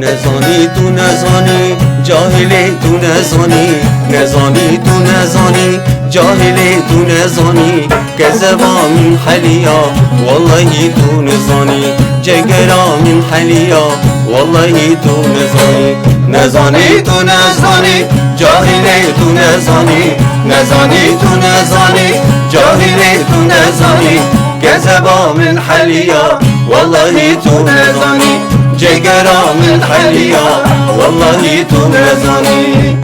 Nezanî tu nezanî, cahilê tu nezanî. Nezanî tu nezanî, cahilê tu nezanî. Kezeba min heliya, wellehî tu nizanî. Cegera min heliya, wellehî tu nizanî. Nezanî tu nezanî, cahilê tu nezanî. Nezanî tu nezanî, cahilê tu nezanî. Kezeba min heliya, wellehî tu nezanî. Cegera min heliya, wellehî tu nezanî.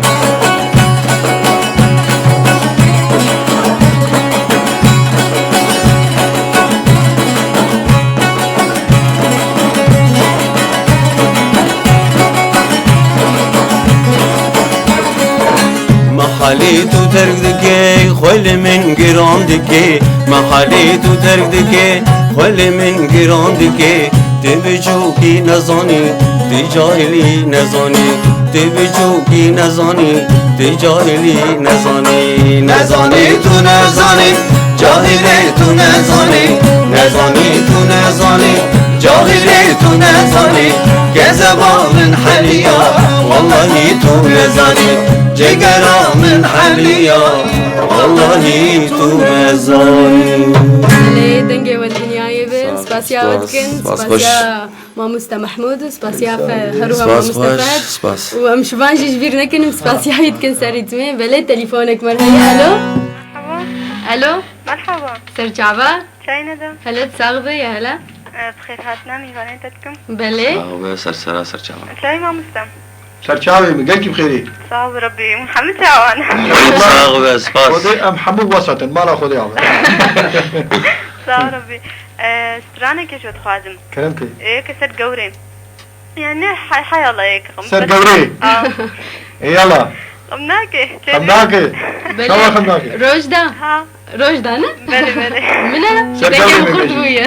Halê tu terk dike, xwe li min giran dike. Me halê tu terk dike, xwe li min giran dike. Tu biçûkî nezanî, tu cahilî nezanî. Tu biçûkî nezanî, tu cahilî nezanî. Nezanî tu nezanî, cahilê tu nezanî. Nezanî tu nezanî, cahilê tu nezanî. Kezeba min heliya, wellahî tu nezanî. Cigera min heliya, wellahî tu nezanî. Lê dengê we li dinyayê be. Sağ ol. Spasiya we dikin. Spas, spas, baş. Spasiya Mamoste Mehmûd, spasiya Fe-, her wiha Spas, Mamoste baş. Fehd. Spas. Û em şivan jî ji bîr nekin, em spasiya wî dikin ser rîtmê. Belê, telefonek me heye. Alo? Merhaba. Alo? Merhaba. Ser çava? Çayê neda? Hele sax be ya hele. E, bi xêr hatina mîvanê te dikim. Belê. Sax be, ser sera, ser çava. Çayê mamoste. Ser çavê min, gelkî bi xêrî. Sağ ol Rabbî, hemî çawan. Sax be, spas. Xwedê em hemû wesatin, mala Xwedê abe. Sağ ol Rabbî. E, stranekê ji we dixwazim. Kerem ke. Ê, ke ser gewrê. Yani hay, hay Allah ê kixim. Ser gewrê. Aa. Ê yala. Xem nake. Xem nake. Belê. Çawa xem nake? Rojda. Ha. Rojda ne? Belê, belê. Min e, Ser dengê gewrê min kurd bêjî. Bûye.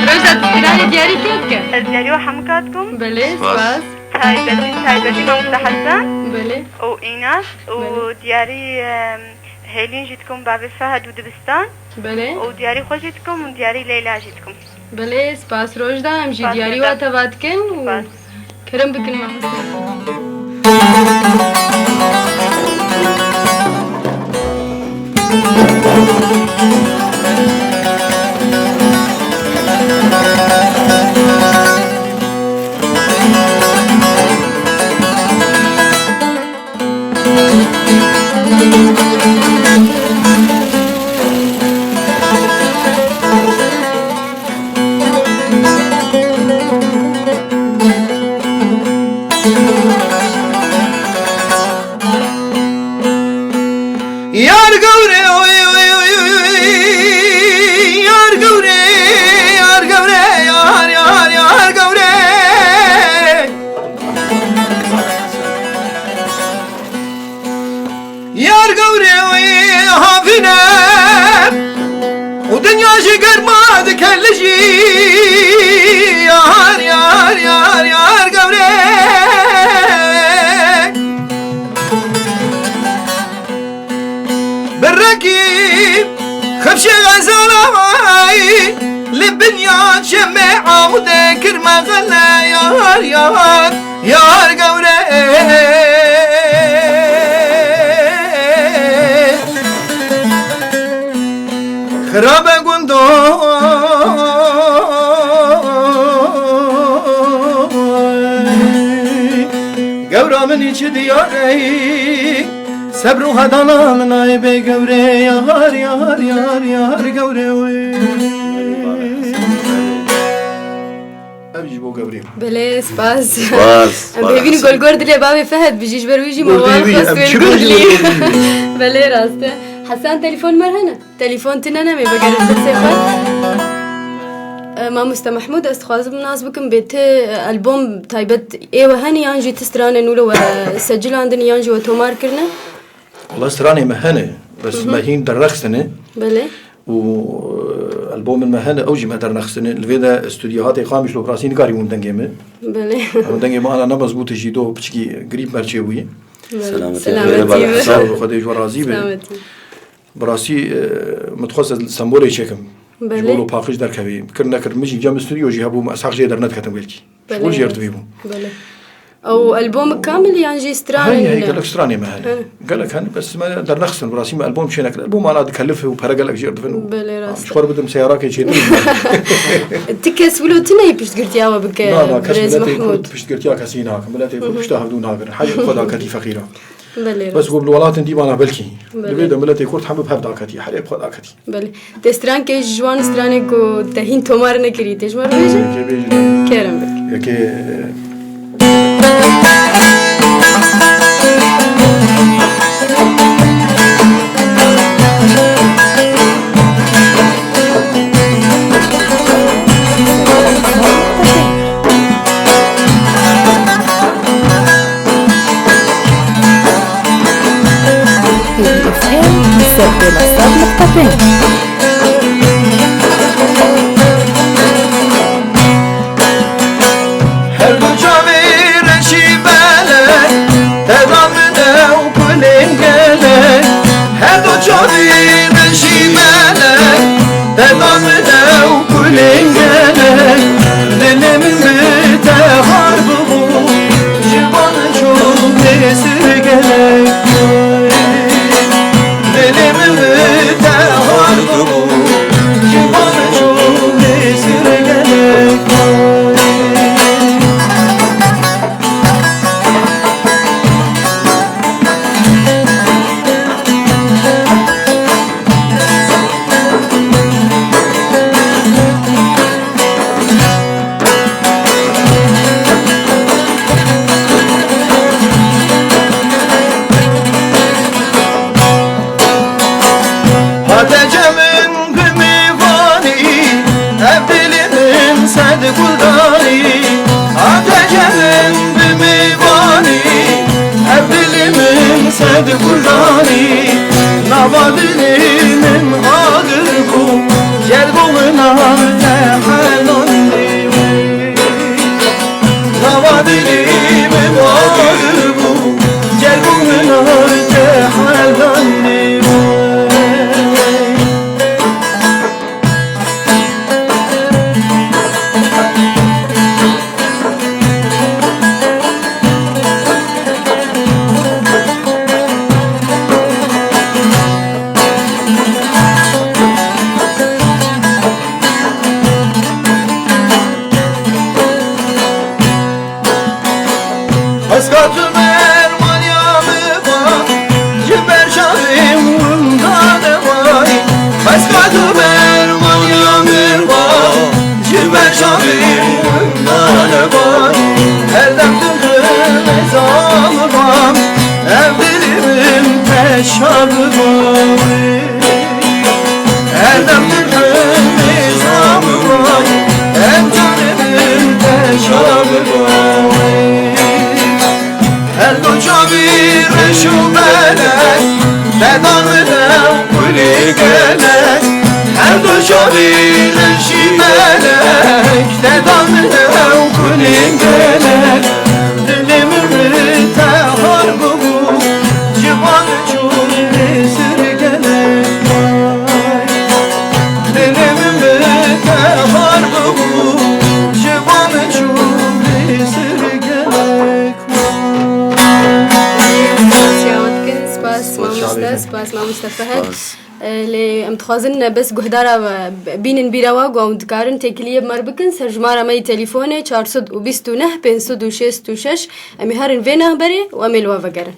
Rojda tu stranê diyarî kê dike? Ez diyarî we hemû kat kum. Belê, spas. Spas. Taybetî, taybetî Mamoste Hesen. Belê. Û Înas. Û Belê. Diyarî, em, Hêlîn jî dikim, Bavê Fehd û Dibistan. Belê. Û diyarî xwe jî dikim û diyarî Leyla jî dikim. Belê, spas Rojda, em jî Spas diyarî Rojda. Wa teva dikin û Spas. Kerem bikin mamoste. Yar gewre, oy, oy, oy, oy, oy, yar gewre, yar gewre, yar, yar, yar gewre. Yar gewre wê havîne û dinya jî germa dike li jî. Yar, yar, yar, yar gewre. Birrekî xifşê xezala wayî li binya çemê Amûdê kir mexele. Yar, yar, yar gewre. Xirabe gundo. Gewra min î çi diyar ey. Sebr û hedana min ay bê gewre. Yar, yar, yar, yar gewre oy. Ev ji bo gewrê. Belê, spas. Spas, Em spas. Hêvîn gol gor dilê bavê Fehd bijî, ji ber wî jî me wan xwest wê gul dilî. Belê, rast e. Hesan, telefon mer hene? Telefon tine ne, me vegerin pirsê xwe. E, Mamoste Mehmûd, ez dixwazim nas bikim, bê ti, e, albom taybet ê we hene yan jî ti stranên wilo we secilandin yan jî we tomar kirine? Wala stranê me hene, bes Hı hı. me hîn derrexistine. Belê. Û, e, albomên me hene, ew jî me dernexistine. Li vê de stûdyo hatê Qamişlo, bi rastî nikarî hûn dengê me. Belê. Hûn dengê me ana ne mezbût e jî do piçikî grîp merçê bûyî. Belê. Selametî. Selametî. Selametî. Sağ ol, Xwedê ji we razî be. Selametî. Bi rastî, e, min dixwest ez sembolê çêkim. Belê. Ji bo paqij derkevî. Kir nekir, min jî cem stûdyo jî hebû, ez heq jê dernediketim belkî. Belê. Ji bo jêr divê bû. Belê. Ew albomik kamil yan jî stranên Hey, hey, ne? Gelek stranê me hene. He. Gelek hene, bes me dernexistin, bi rastî me albom çê nekir. Albom ana dikelif û pere gelek jêr divin û Belê, rast. Ji xwe bidim seyarakê çêtir. Ti kes wilo tune yî piştgirtiya we bike, Na, na, kes birêz miletê Mehmûd. Kurd piştgirtiya kesî nakin. Miletê Kurd Hı hı. pişta hevdû nagirin. Heyî xwe daketî feqîra. Belê, Bes rast. ku bi welatên dîmana belkî. Belê. Li vê de miletê Kurd hemû bi hev daketî. Herê bi xwe daketî. Belê. Tê strankê ji wan stranê ku te hîn tomar nekirî, tê ji me re bêje? Yekê bêje. Kerem bik. Yekê, Her du çavê reşî belek, te da min ew kulên gelek. Her du çavê reşî belek, te da min ew kulên gelek. Dilê min bi te har bibû, ji van çû lê sir gelek. Dilê min bi te har bû, ji van çû lê sir gelek. Hate cem min bi mêvanî, ev dilê min sed guldanî. Hate cem min bi mêvanî, ev dilê min sed guldanî. Nava dilê min agir bû, gel bû min te helandî. Nava dilê min agir bû, gel bû min te helandî. Heska tu merwaniya min ba, ji ber çavên winda dewayî. Heska tu merwaniya min ba, ji ber çavên winda dewayî. Her dem tu rêza min ba, ev dilê min peşa bibawî. Her dem tu rêza min ba, ev canê min peşa bibawî. Her du çavî reş û belek, te da min ew kulê gelek. Her du çavî reşî belek, te da min ew kulê gelek. Dilê min bi te har bibû, ji van çû lê sir gelek. Dilê min bi te har bibû, ji van çû lê sir gelek. Spas ya we dikin, spas mamoste, spas mamoste Fehek. Spas. E, lê em dixwazin bes guhdara we bînin bîra we, ku em dikarin têkiliyê bi me re bikin ser jimara me yê telîfonê çar sed û bîst û neh pênc sed û şêst û şeş. Em ê herin vê navberê û em ê li we vegerin.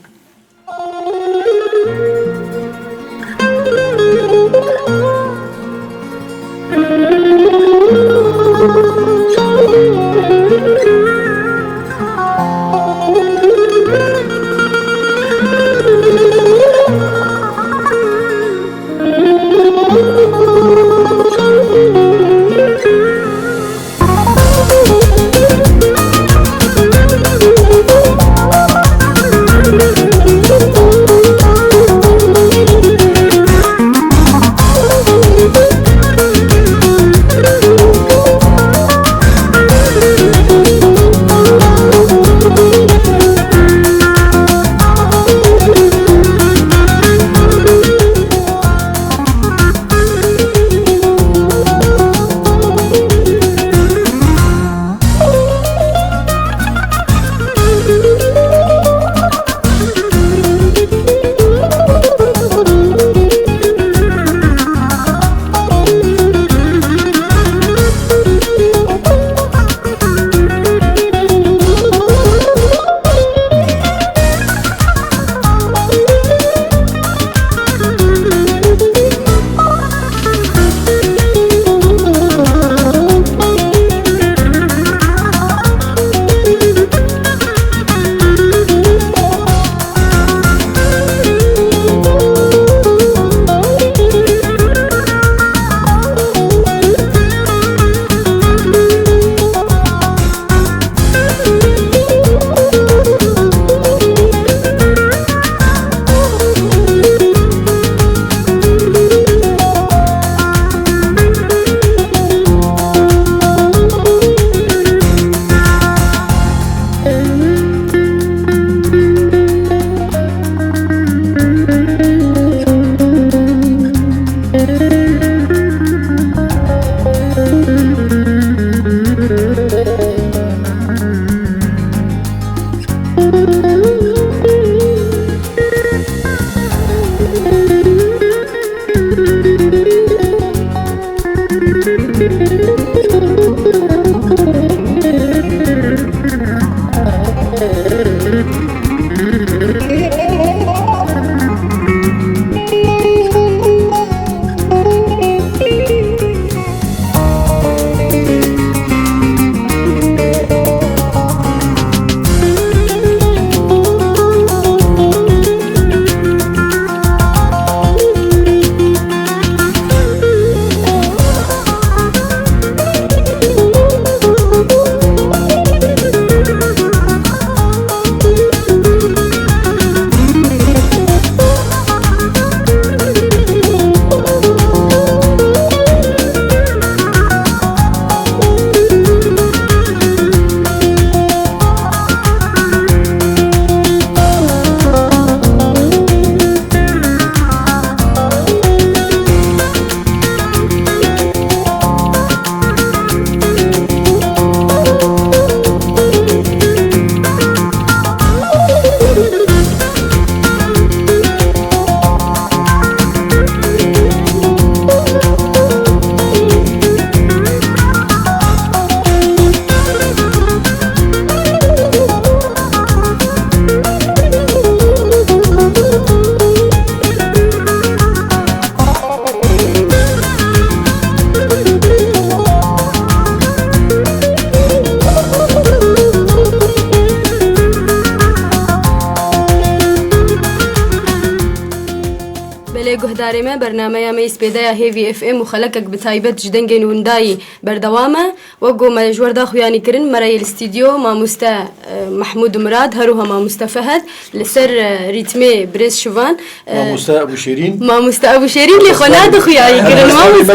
Bernameya me yê spêdeya Hêvî F M û xelekek bi taybet ji dengên windayî berdewam e. Wek ku me ji we re da xuyanî kirin, me re yê li stûdyo mamoste, e, Mehmûd Mirad, her wiha mamoste Fehed, li ser, e, rîtmê birêz Şivan, e, Mamoste Ebû Şêrîn. Mamoste Ebû Şêrîn lê xwe nade xuyanî kirin, mamoste.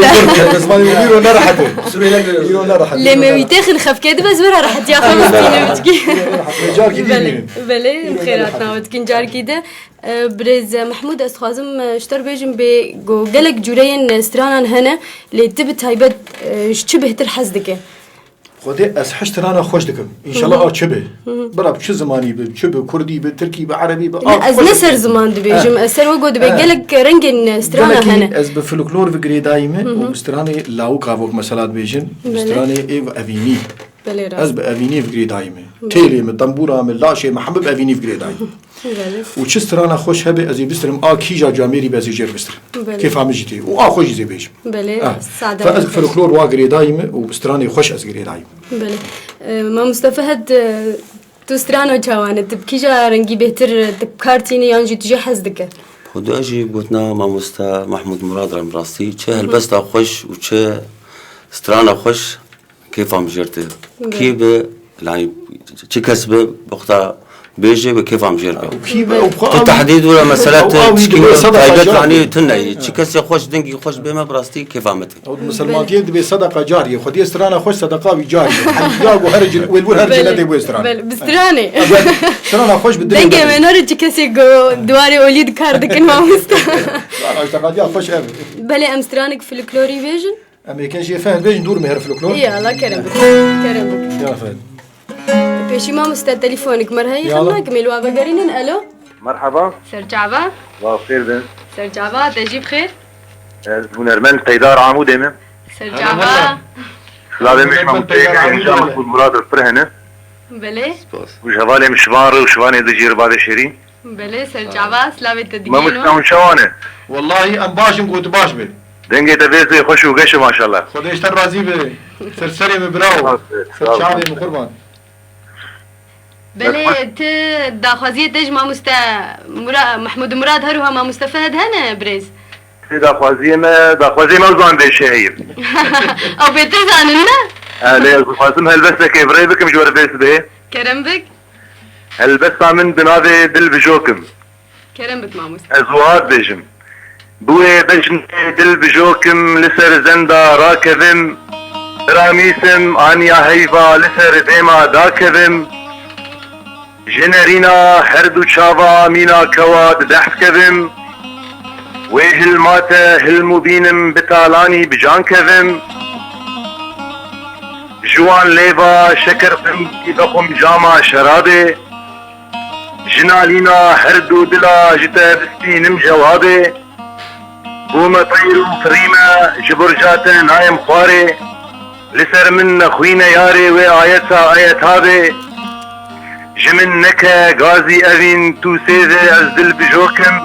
Ez zimanê me îro nerehet e. Îro nerehet e. Lê me wî têxin xefkê dibe, ez wera rehetiya xwe bistînim çikî. Carkî dî bînin. Belê, belê, em xêr hatina we dikin carkî de. E, birêz Mehmûd, ez dixwazim, e, ji te re bêjim, bê ku gelek cûreyên stranan hene, lê tu bi taybet, e, ji çi bêhtir hez dike? Xwedê ez hişt strana xweş dikim. Înşallah a çi be. Bira bi çi zimanî be, çi be, kurdî be, tirkî be, erebî be, a Ne, ez xweş ne ser dikim. Ziman dibêjim, Eh. ez ser wego dibê Eh. gelek rengên strana Gelekî hene. ez bi folklor ve girêdayî me û bi stranê lawika wek mesela dibêjin, bi Belê. stranê ê ve evînî. Belê rast. Ez bi evînî ve girêdayî me. Belê. Têlê me, tembûra me, laşê me, hemû bi evînî ve girêdayî. Belê. Û çi strana xweş hebe, ez ê bistirim, a kîja camêrî be ez ê jêr bistirim. Belê. Kêfa min jî tê. Û a xwe jî zê bêjim. Belê, Ah. sade Fe ez xweş. Folklor wa girêdayî me û bi stranê xweş ez girêdayî me. Belê. E, mamoste Fehed, e, tu strano çawan e? Tu bi kîja rengî bêhtir, e, tu bi kar tînî yan jî tu jê hez dike? Xwedê jî gotina mamoste Mehmûd Murad re bi rastî. Çi helbesta xweş û çi strana xweş Kêfa min jêr tê. Belê. Kî bi, yani, çi kes bi, bi xwe bêje bi kêfa min jêr be. Kî bi, ew xwe Tu aw-, tehdîd wira mesela ew tu awî çikî dibe wira sadaqa taybet car. Yani tune. Çi kesê xweş, dengî xweş bê me bi rastî kêfa min tê. Ew misilmantiyê dibe sadaqa cariyê. Xwediyê strana xweş sadaqa wî cariyê. Ya ku her cin-, wê li wir her Belê. Cenetê bûye stran. Belê, bi stranê. Strana xweş bi dilê Dengê me. Me nare çi kesê ku diwarê olî di kar dikin mamoste. Strana işte qadiya xweş ev. Belê em stranek folklorî bêjin. Em ê ken jê feh bêjin dûr me her folklor. Î, Allah kerem bike. Kerem bike. Ya feh. Pêşî mamoste telefonik me re heye, Ya Allah. Xemnak me li wa vegerînin. Alo. Merhaba. Serçava. Wa xêr bin. Serçava, te jî bi xêr. Ez hunermend Peydar Amûdê me. Serçava. Silavê me ji Hunermend Peydar Amûdê me. Mehmûd Murad re pir hene. Belê. Spas. Û ji hevalê min Şivan re û Şivanê di jî re bavê şêrîn. Belê, ser çava, slavê te digihîno. Mamoste hûn çawan e? Wellahî em baş in, ku tu baş be. Dengê te vê zê xweş û geş e maşallah. Xwedê ji te razî be. Ser serê min birawo. Sağ ol, sağ ol. Ser çavê min qurban. Belê, tu daxwaziyê te ji mamoste Mura-, Mehmûd Murad her wiha mamoste Fehd hene birêz? Ti daxwaziyê me, daxwaziyê me ew zan vê şeheyim. Ew bêtir zanin ne? E, lê ez dixwazim helbestekê bi rê bikim ji we re vê sibê. Kerem bik. Helbesta min bi navê Dil Bijokim. Kerem bik mamoste. Ez wiha dibêjim. Bi wê bejnê dil bijokim, li ser zenda rakevim, biramîsim, aniya heyva li ser dêma dakevim. Ji nerîna her du çava mîna kewa didehf kevim. Wê hilma te hilm û bînim bi talanî bi can kevim. Ji wan lêva şeker xwendî vexwim cama şerabê. Ji nalîna her du dila ji te bistînim cewabê. Bûme teyr û firîme, ji burca te nayêm xwarê. Li ser min nexwîne yarê wê ayeta ayeta bê. Ji min neke gazî evîn, tu sêvê ez dil bijokim.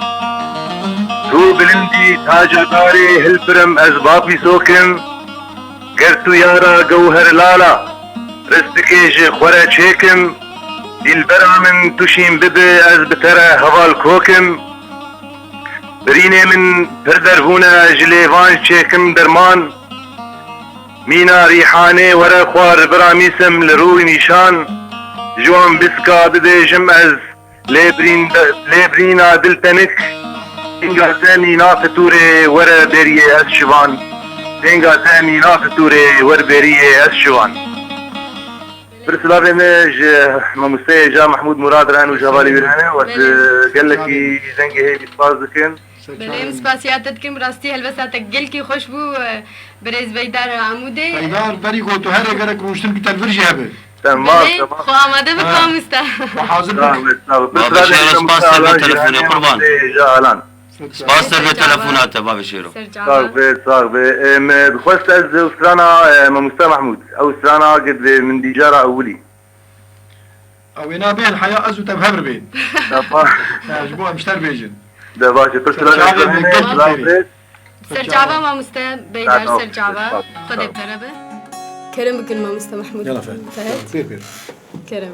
Tu bilindî taca darê hilpirim ez bapîsokim. Ger tu yara gewher lala, ristikê ji xwe re çêkim. Dîlbera min tu şîn bibe ez bi te re heval kokim. Birînê min pir dervûn e, ji lêvan çêkim derman. Mîna rîhanê were xwar biramîsim li rû nîşan. Ji wan biska bibêjim ez lê birîn-, lê birîna dil tenik. Dênga te mîna fiturê were bêriyê ez şivan. Dênga te mîna fiturê wer bêriyê ez şivan. Pir silavê me ji mamosteyê Ca Mehmûd Murad re û ji hevalê wî re ne. We Belê. Gelekî dengê hêvî spas dikin. Belê, em spasiya te dikin, bi rastî helbesta te gelkî xweş bû, e, birêz Beydar Amûdê. Beydar, berî ku tu here gerek rûniştin ki telvir jî hebe. Tamam, Belê, tamam. Xwe amade bik Ha. mamoste. Xwe hazir bik. Sağ ol, sağ ol. Pir silavê Alan, Ca Alan. Spas te bi telefona te, bavê Şêro. Ser çava. Sax be, sax be. Em, dixwest ez ew strana, e, mamoste Mehmûd. Ew strana gid vê min dîcara ewilî. Ew ê nabên heya ez û te bi hev re bên. Tamam. Ya, ji bo em ji te re bêjin. De baş e, pir Ser silavê çavê min, min, gelkî silav xêrê. be. Ser çava mamoste, Beydar, Sağ ol. ser çava. Sağ ol. Xwedê bi te re be. Kerem bikin mamoste Mehmûd. Yala fe. Te. Pêr, pêr. Kerem.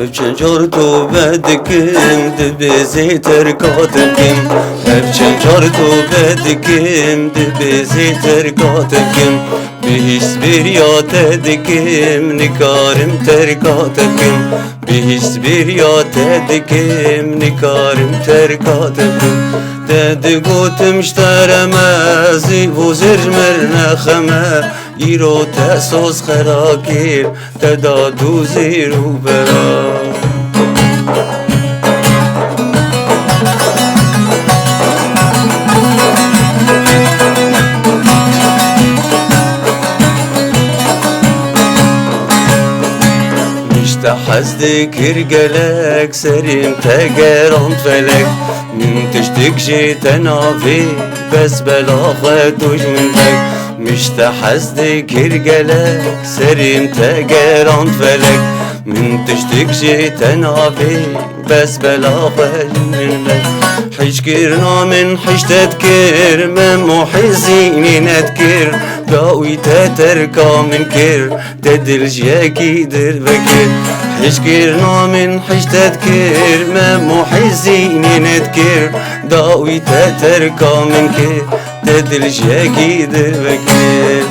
Ev çend car tobe dikim, dibê zê terka te bikim. Ev çend car tobe dikim, dibê zê terka te bikim. Bihîst bêriya te dikim, nikarim terka te bikim. Bihîst bêriya te dikim, nikarim terka te bikim. Te digotim ji te re me, zîv û zêr ji me re nexeme. Îro te soz xera kir, te da du zêr û bera. Min ji te hez dikir gelek, serê min te gerand felek. Min tiştik jê te navê, bes bela xwe tu ji min vek. Min ji te hez dikir gelek, serê min te gerand felek. Min tiştik jê te navê, bes bela xwe ji min vek. Hîçkirina min hîç te dikir, min muhîzînê nedikir. Dawî te terka min kir, te dil ji yekî dir vekir. Hîçkirina min hîç te dikir, min muhîzînê nedikir. Dawî te terka min kir, te dil ji yekî dir vekir.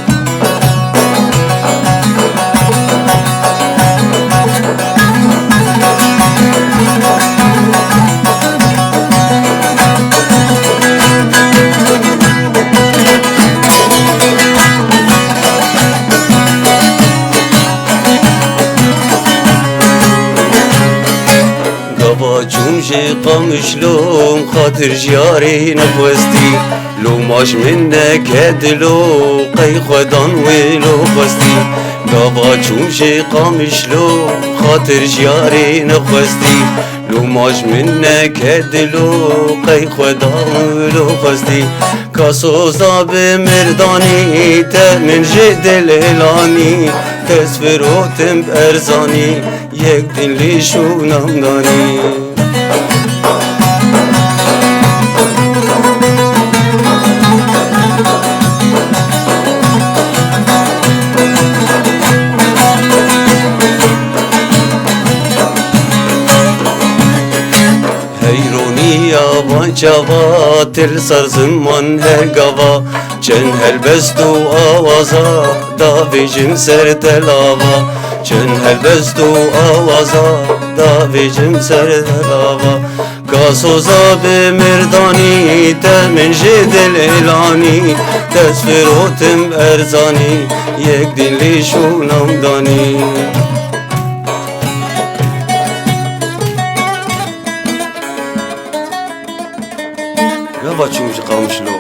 Gava çûm jê Qamişlo, xatir ji yarê nexwestî. Loma ji min neke dilo, qey xwedan wê lo xwestî. Gava çûm jê Qamişlo, xatir ji yarê nexwestî. Loma ji min neke dilo, qey xwedan wê lo xwestî. Ka soza bi mirdanî, te min jê dil êlanî. Dest firotim bi erzanî, yek din lê şûnam danî. Heyronî ya van çava, til sar ziman her gava. Çend helbest û awaza, davêjim ser telava. Çend helbest û awaza, davêjim ser telava. Ka soza bi mirdanî, te min jê dil êlanî. Dest firotim erzanî, yek din lê şûnam danî. Gava çûm ji Qamişlo,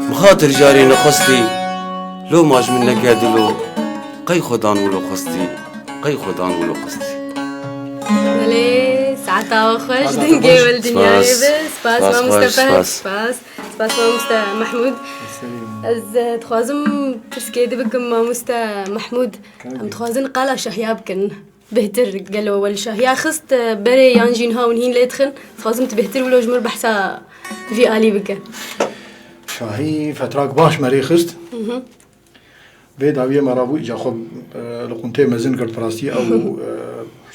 min xatir ji yarê nexwestî. Loma ji min neke dilo, qey xwedan wilo xwestî, qey xwedan wilo xwestî. Belê, saeta we xweş, dengê we li dinyayê be. Spas, spas, mamoste Fehd, spas. Spas, mamoste Mehmûd. Ez, eh, dixwazim pirsgê di bikim, mamoste Mehmûd. Em dixwazin qala şahiya bikin. Bêhtir gelo we li şahiya xist, e, berê yan jî niha hûn hîn lê dixin? Dixwazim tu bêhtir wilo ji mir behsa vî alî bike. Şahî fetrak baş me rê xist. Vê dawiyê me rabû îca xwe, e, li quntê mezin kir, bi rastî ew, e,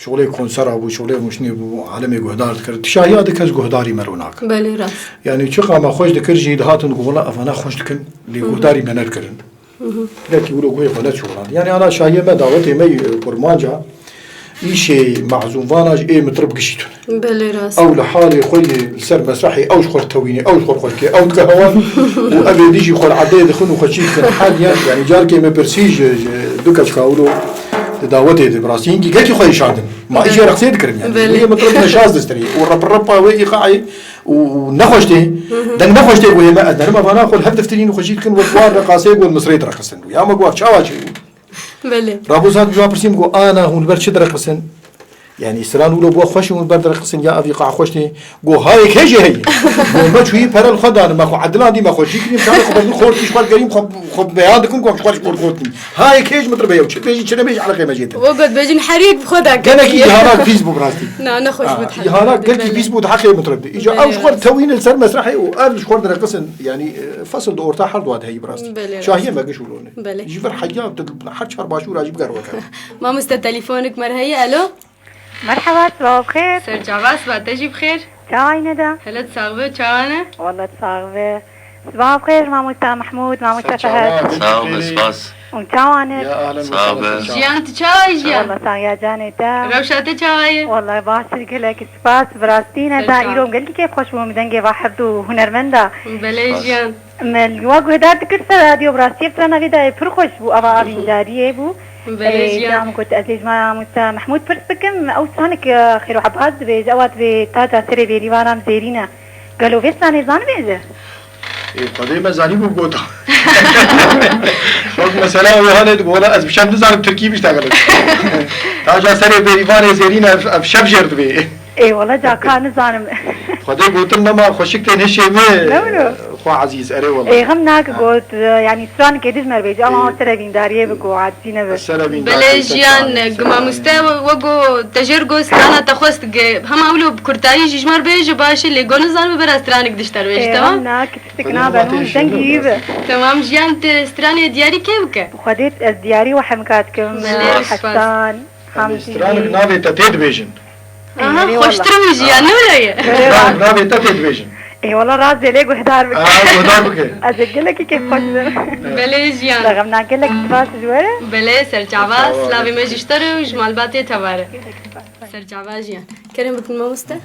şolê konsera bû, şolê rûniştinê bû, alemê guhdar dikir. Tu şahiya di kes guhdarî me ro nake. Belê rast. Yanî çiqa me xweş dikir jî dihatin gola evana xweş dikin, lê guhdarî me nedikirin. Belkî wilo guhê xwe neçûrand. Yanî ana şahiyê me dawetê me yî, e, kurmanca îşê mazûmvana ji ê mitrib gişî tune. Belê rast. Ew li halê xwe yê li ser mesrehê ew ji xwe tewînê, ew ji xwe xweşkê, ew dike hewan û ev ê dijî xwe li erdê dixin û xwe çî dikin. Her yan, yanî carkê me pirsî ji, ji du keçika wilo di dawetê de bi rastî hingî gekî xwe îşandin. Ma îşê re qisê dikirin yanî. Belê. Wê mitrib neşaz distirî û rep repa wê îqaê û, û nexweş tê, deng nexweş tê guhê me, ez derim evana xwe li hev diftirîn û xwe jî dikin wek war reqasê ku li Misrê direqisin. Ya me got, çawa çêbû? Belê. Rabû sat ji wan pirsîm, got, ana hûn li ber çi direqisin? Yanî stran wilo bû xweş hûn li ber direqisin ya ev îqa xweş tê? Got, hayê kê jê heye? Got, me çûyî pere li xwe dane, me xwe edilandî, me xwe jî kirî, em çavê xwe berdin xortî ji xwe digerîm, xwe, xwe beyan dikin ku em ji xwe ji xort xortîn. Hayê kê ji mitribê ye û çi dibêjî çi nebêjî eleqê me jê tune. We got bêjin her yek bi xwe da ketiye. Gelekî îhanak pîs bû bi rastî. Na, nexweş bû. Ha, diheqe. Îhanak gelkî pîs bû di heqê mitrib de. Îca ew ji xwe tewînin li ser mesrehê û ev ji xwe direqisin. Yanî, e, fesil di orta her dua de heyî bi rastî. Belê, rast. Şahiyê me giş wilo ne. Belê. Ji vir heya tu her çar başûra jî biger weke. Mamoste telefonik me re heye, alo? Merhaba, sibaha bi xêr. Serçava, siba te jî bi xêr. Çawa yîne de? Hele tu sax be, çawa ne? Walla tu sax be. Sibaha bi xêr, mamosta Mehmûd, mamosta Seher. Sax be, spas. Û çawa ne? Sax be. Jiyan, tu çawa yî, Jiyan? Walla saxiya canê te. Rewşa te çawa ye? Walla baş e, gelek spas. Bi rastî ne da îro gelkî kêfxweş bûm dengê va hevdu hunermenda. Belê Jiyan. Me li wa guhdar dikir ser radyo, bi rastî ev trana vê dayê pir xweş bû, ava avîndariyê bû. Belê Ê, Jiyan. Dam got, ez ê ji mamosta Mehmûd pirs bikim, ew stranek, e, xêr û hebaz dibêje, ewa dibê taca serê bêrîvanan zêrîn e. Gelo vê stranê zanibêje? Ê, Xwedê me zanîbû gota. Wek mesela wê hanê dibe, wela ez bi şev nizanim tirkî biştexilin. Taca serê bêrîvanê zêrîn ev, ev şev jêr dibê. Ê, wela caka nizanim. Xwedê gotin nema xweşik tên hişê min. Ne wilo? Xwe ezîz, erê wela. Ê, xem nake got, e, yanî stranikê dij me re bêje, ama Ê. Ser evîndariyê bike, acizî nebe. Ser evîndariyê Belê bike, Jiyan, ser evîndariyê. Mamoste, we, we got, te jêr got strana te xwest ge-, hema wilo bi kurtayî jî ji me re bêje baş e, lê got nizanime bera stranik dij te re bêje, Ê, temam? Xem nake, tiştek nabe, hûn dengî wî be. Temam Jiyan, tu stranê diyarî kê bike? Xwedê ez diyarî we hemika dikim, Belê, spas. Hesan. Em ê stranik navê te tê dibêjin. Aha, xweştir mijî ya, ne wilo ye? Stranik navê te tê dibêjin. Ê, wela rast e, lê guhdar bike. Aha, guhdar bike. Ez ê gelekî kêfxweş bim. Belê Jiyan. Bexemna gelek spas ji we re. Belê, serçava, slavê me ji te re û ji malbatê te ve re. Serçava Jiyan. Kerem bikin mamoste.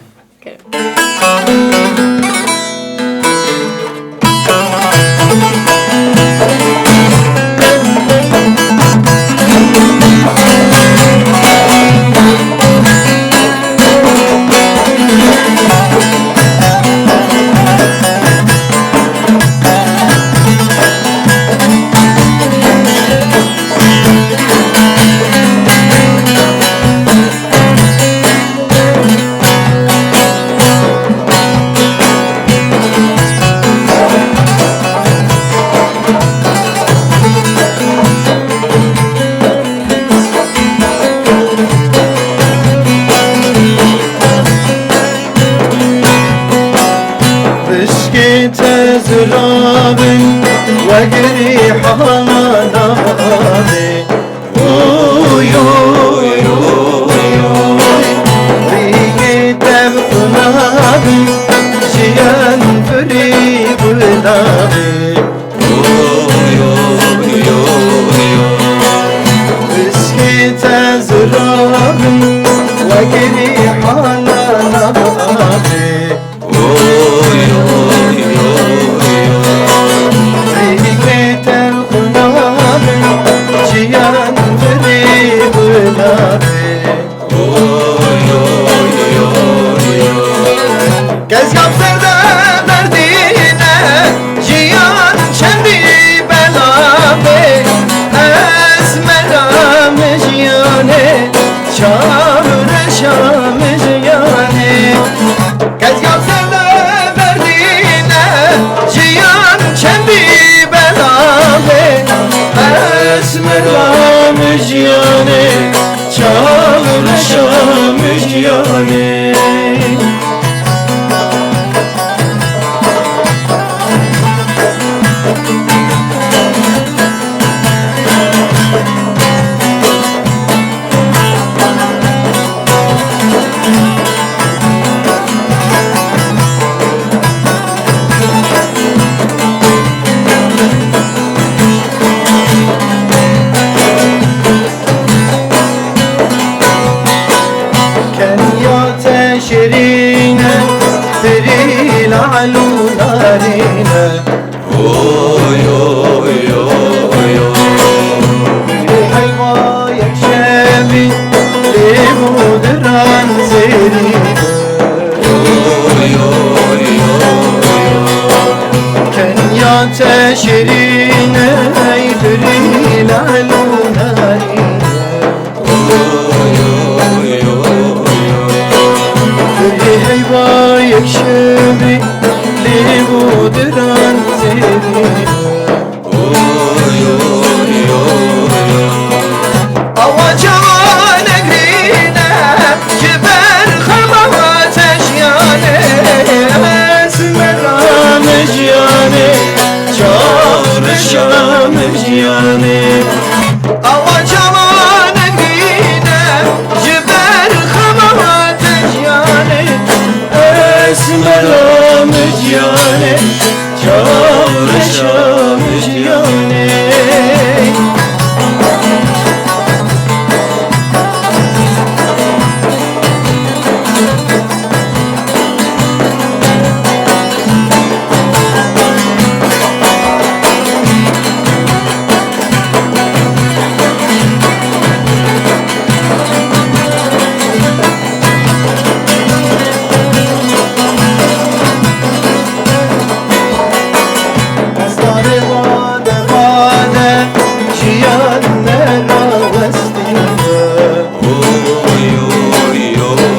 Pişkê te zirabin, wegirî hana navê. Oy, oy, oy, oy. Rîgê te bi xwe nabin, jiyan firî bi nabê. Oy, oy, oy, oy. Pişkê te zirabin, wegirî hana navê. Oy, oy, oy, oy. Rîgê te bi xwe nabin, jiyan firî bi nabê. Oy, oy, oy, oy. Kezgap ser de berdîne, jiyan çendî bela be. Ez meram jiyanê, çav reşam jiyanê. Kezgap ser de berdîne, jiyan çendî bela be. Ez meram jiyanê, çav reşam jiyanê. Kenya te şirîn e, tirî lal û narîn e. Oy, oy, oy, oy. Heyva yek şevî, lê û diran zêrî. Oy, oy, oy, oy. Kenya te şirîn e, ey tirî lal û narîn. Heyva yek şevî, lê û diran zêrî. Awa çawa negrîne, ji ber xema te jiyanê. Ez meram jiyanê, çav reşam jiyanê. Awa çawa negrîne, ji ber xema Mijiyane, çaw reşa mijiyane. Ez darê bade bade jiyan me rawestîne. Oy, oy, oy, oy.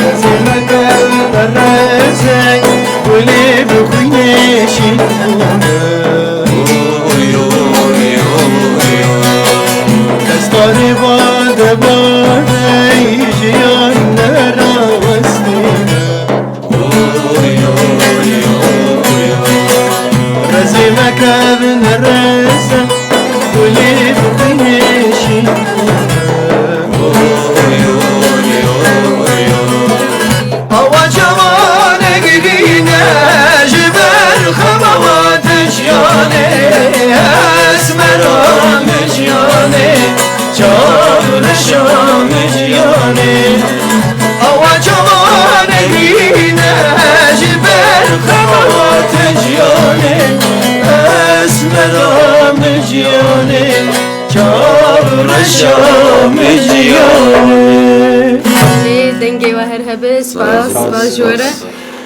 Rezê me kevin rezê, gulê bi xwînê şîn bûne. Oy, oy, oy, oy. Ez darê bade bade jiyan me rawestîne. Oy, oy, oy, oy. Rezê me kevin rezê, gulê bi xwînê şîn bûne. Oy, oy, oy, oy, oy. Awa çawa negirîne ji ber xema tijyanê, esmera mijyanê, çav reşa mijyanê. Awa çawa negirîne ji ber xema tijyanê, esmera mijyanê, çav reşa mijyanê. Lê dengê we her hebe, spas, spas ji we re.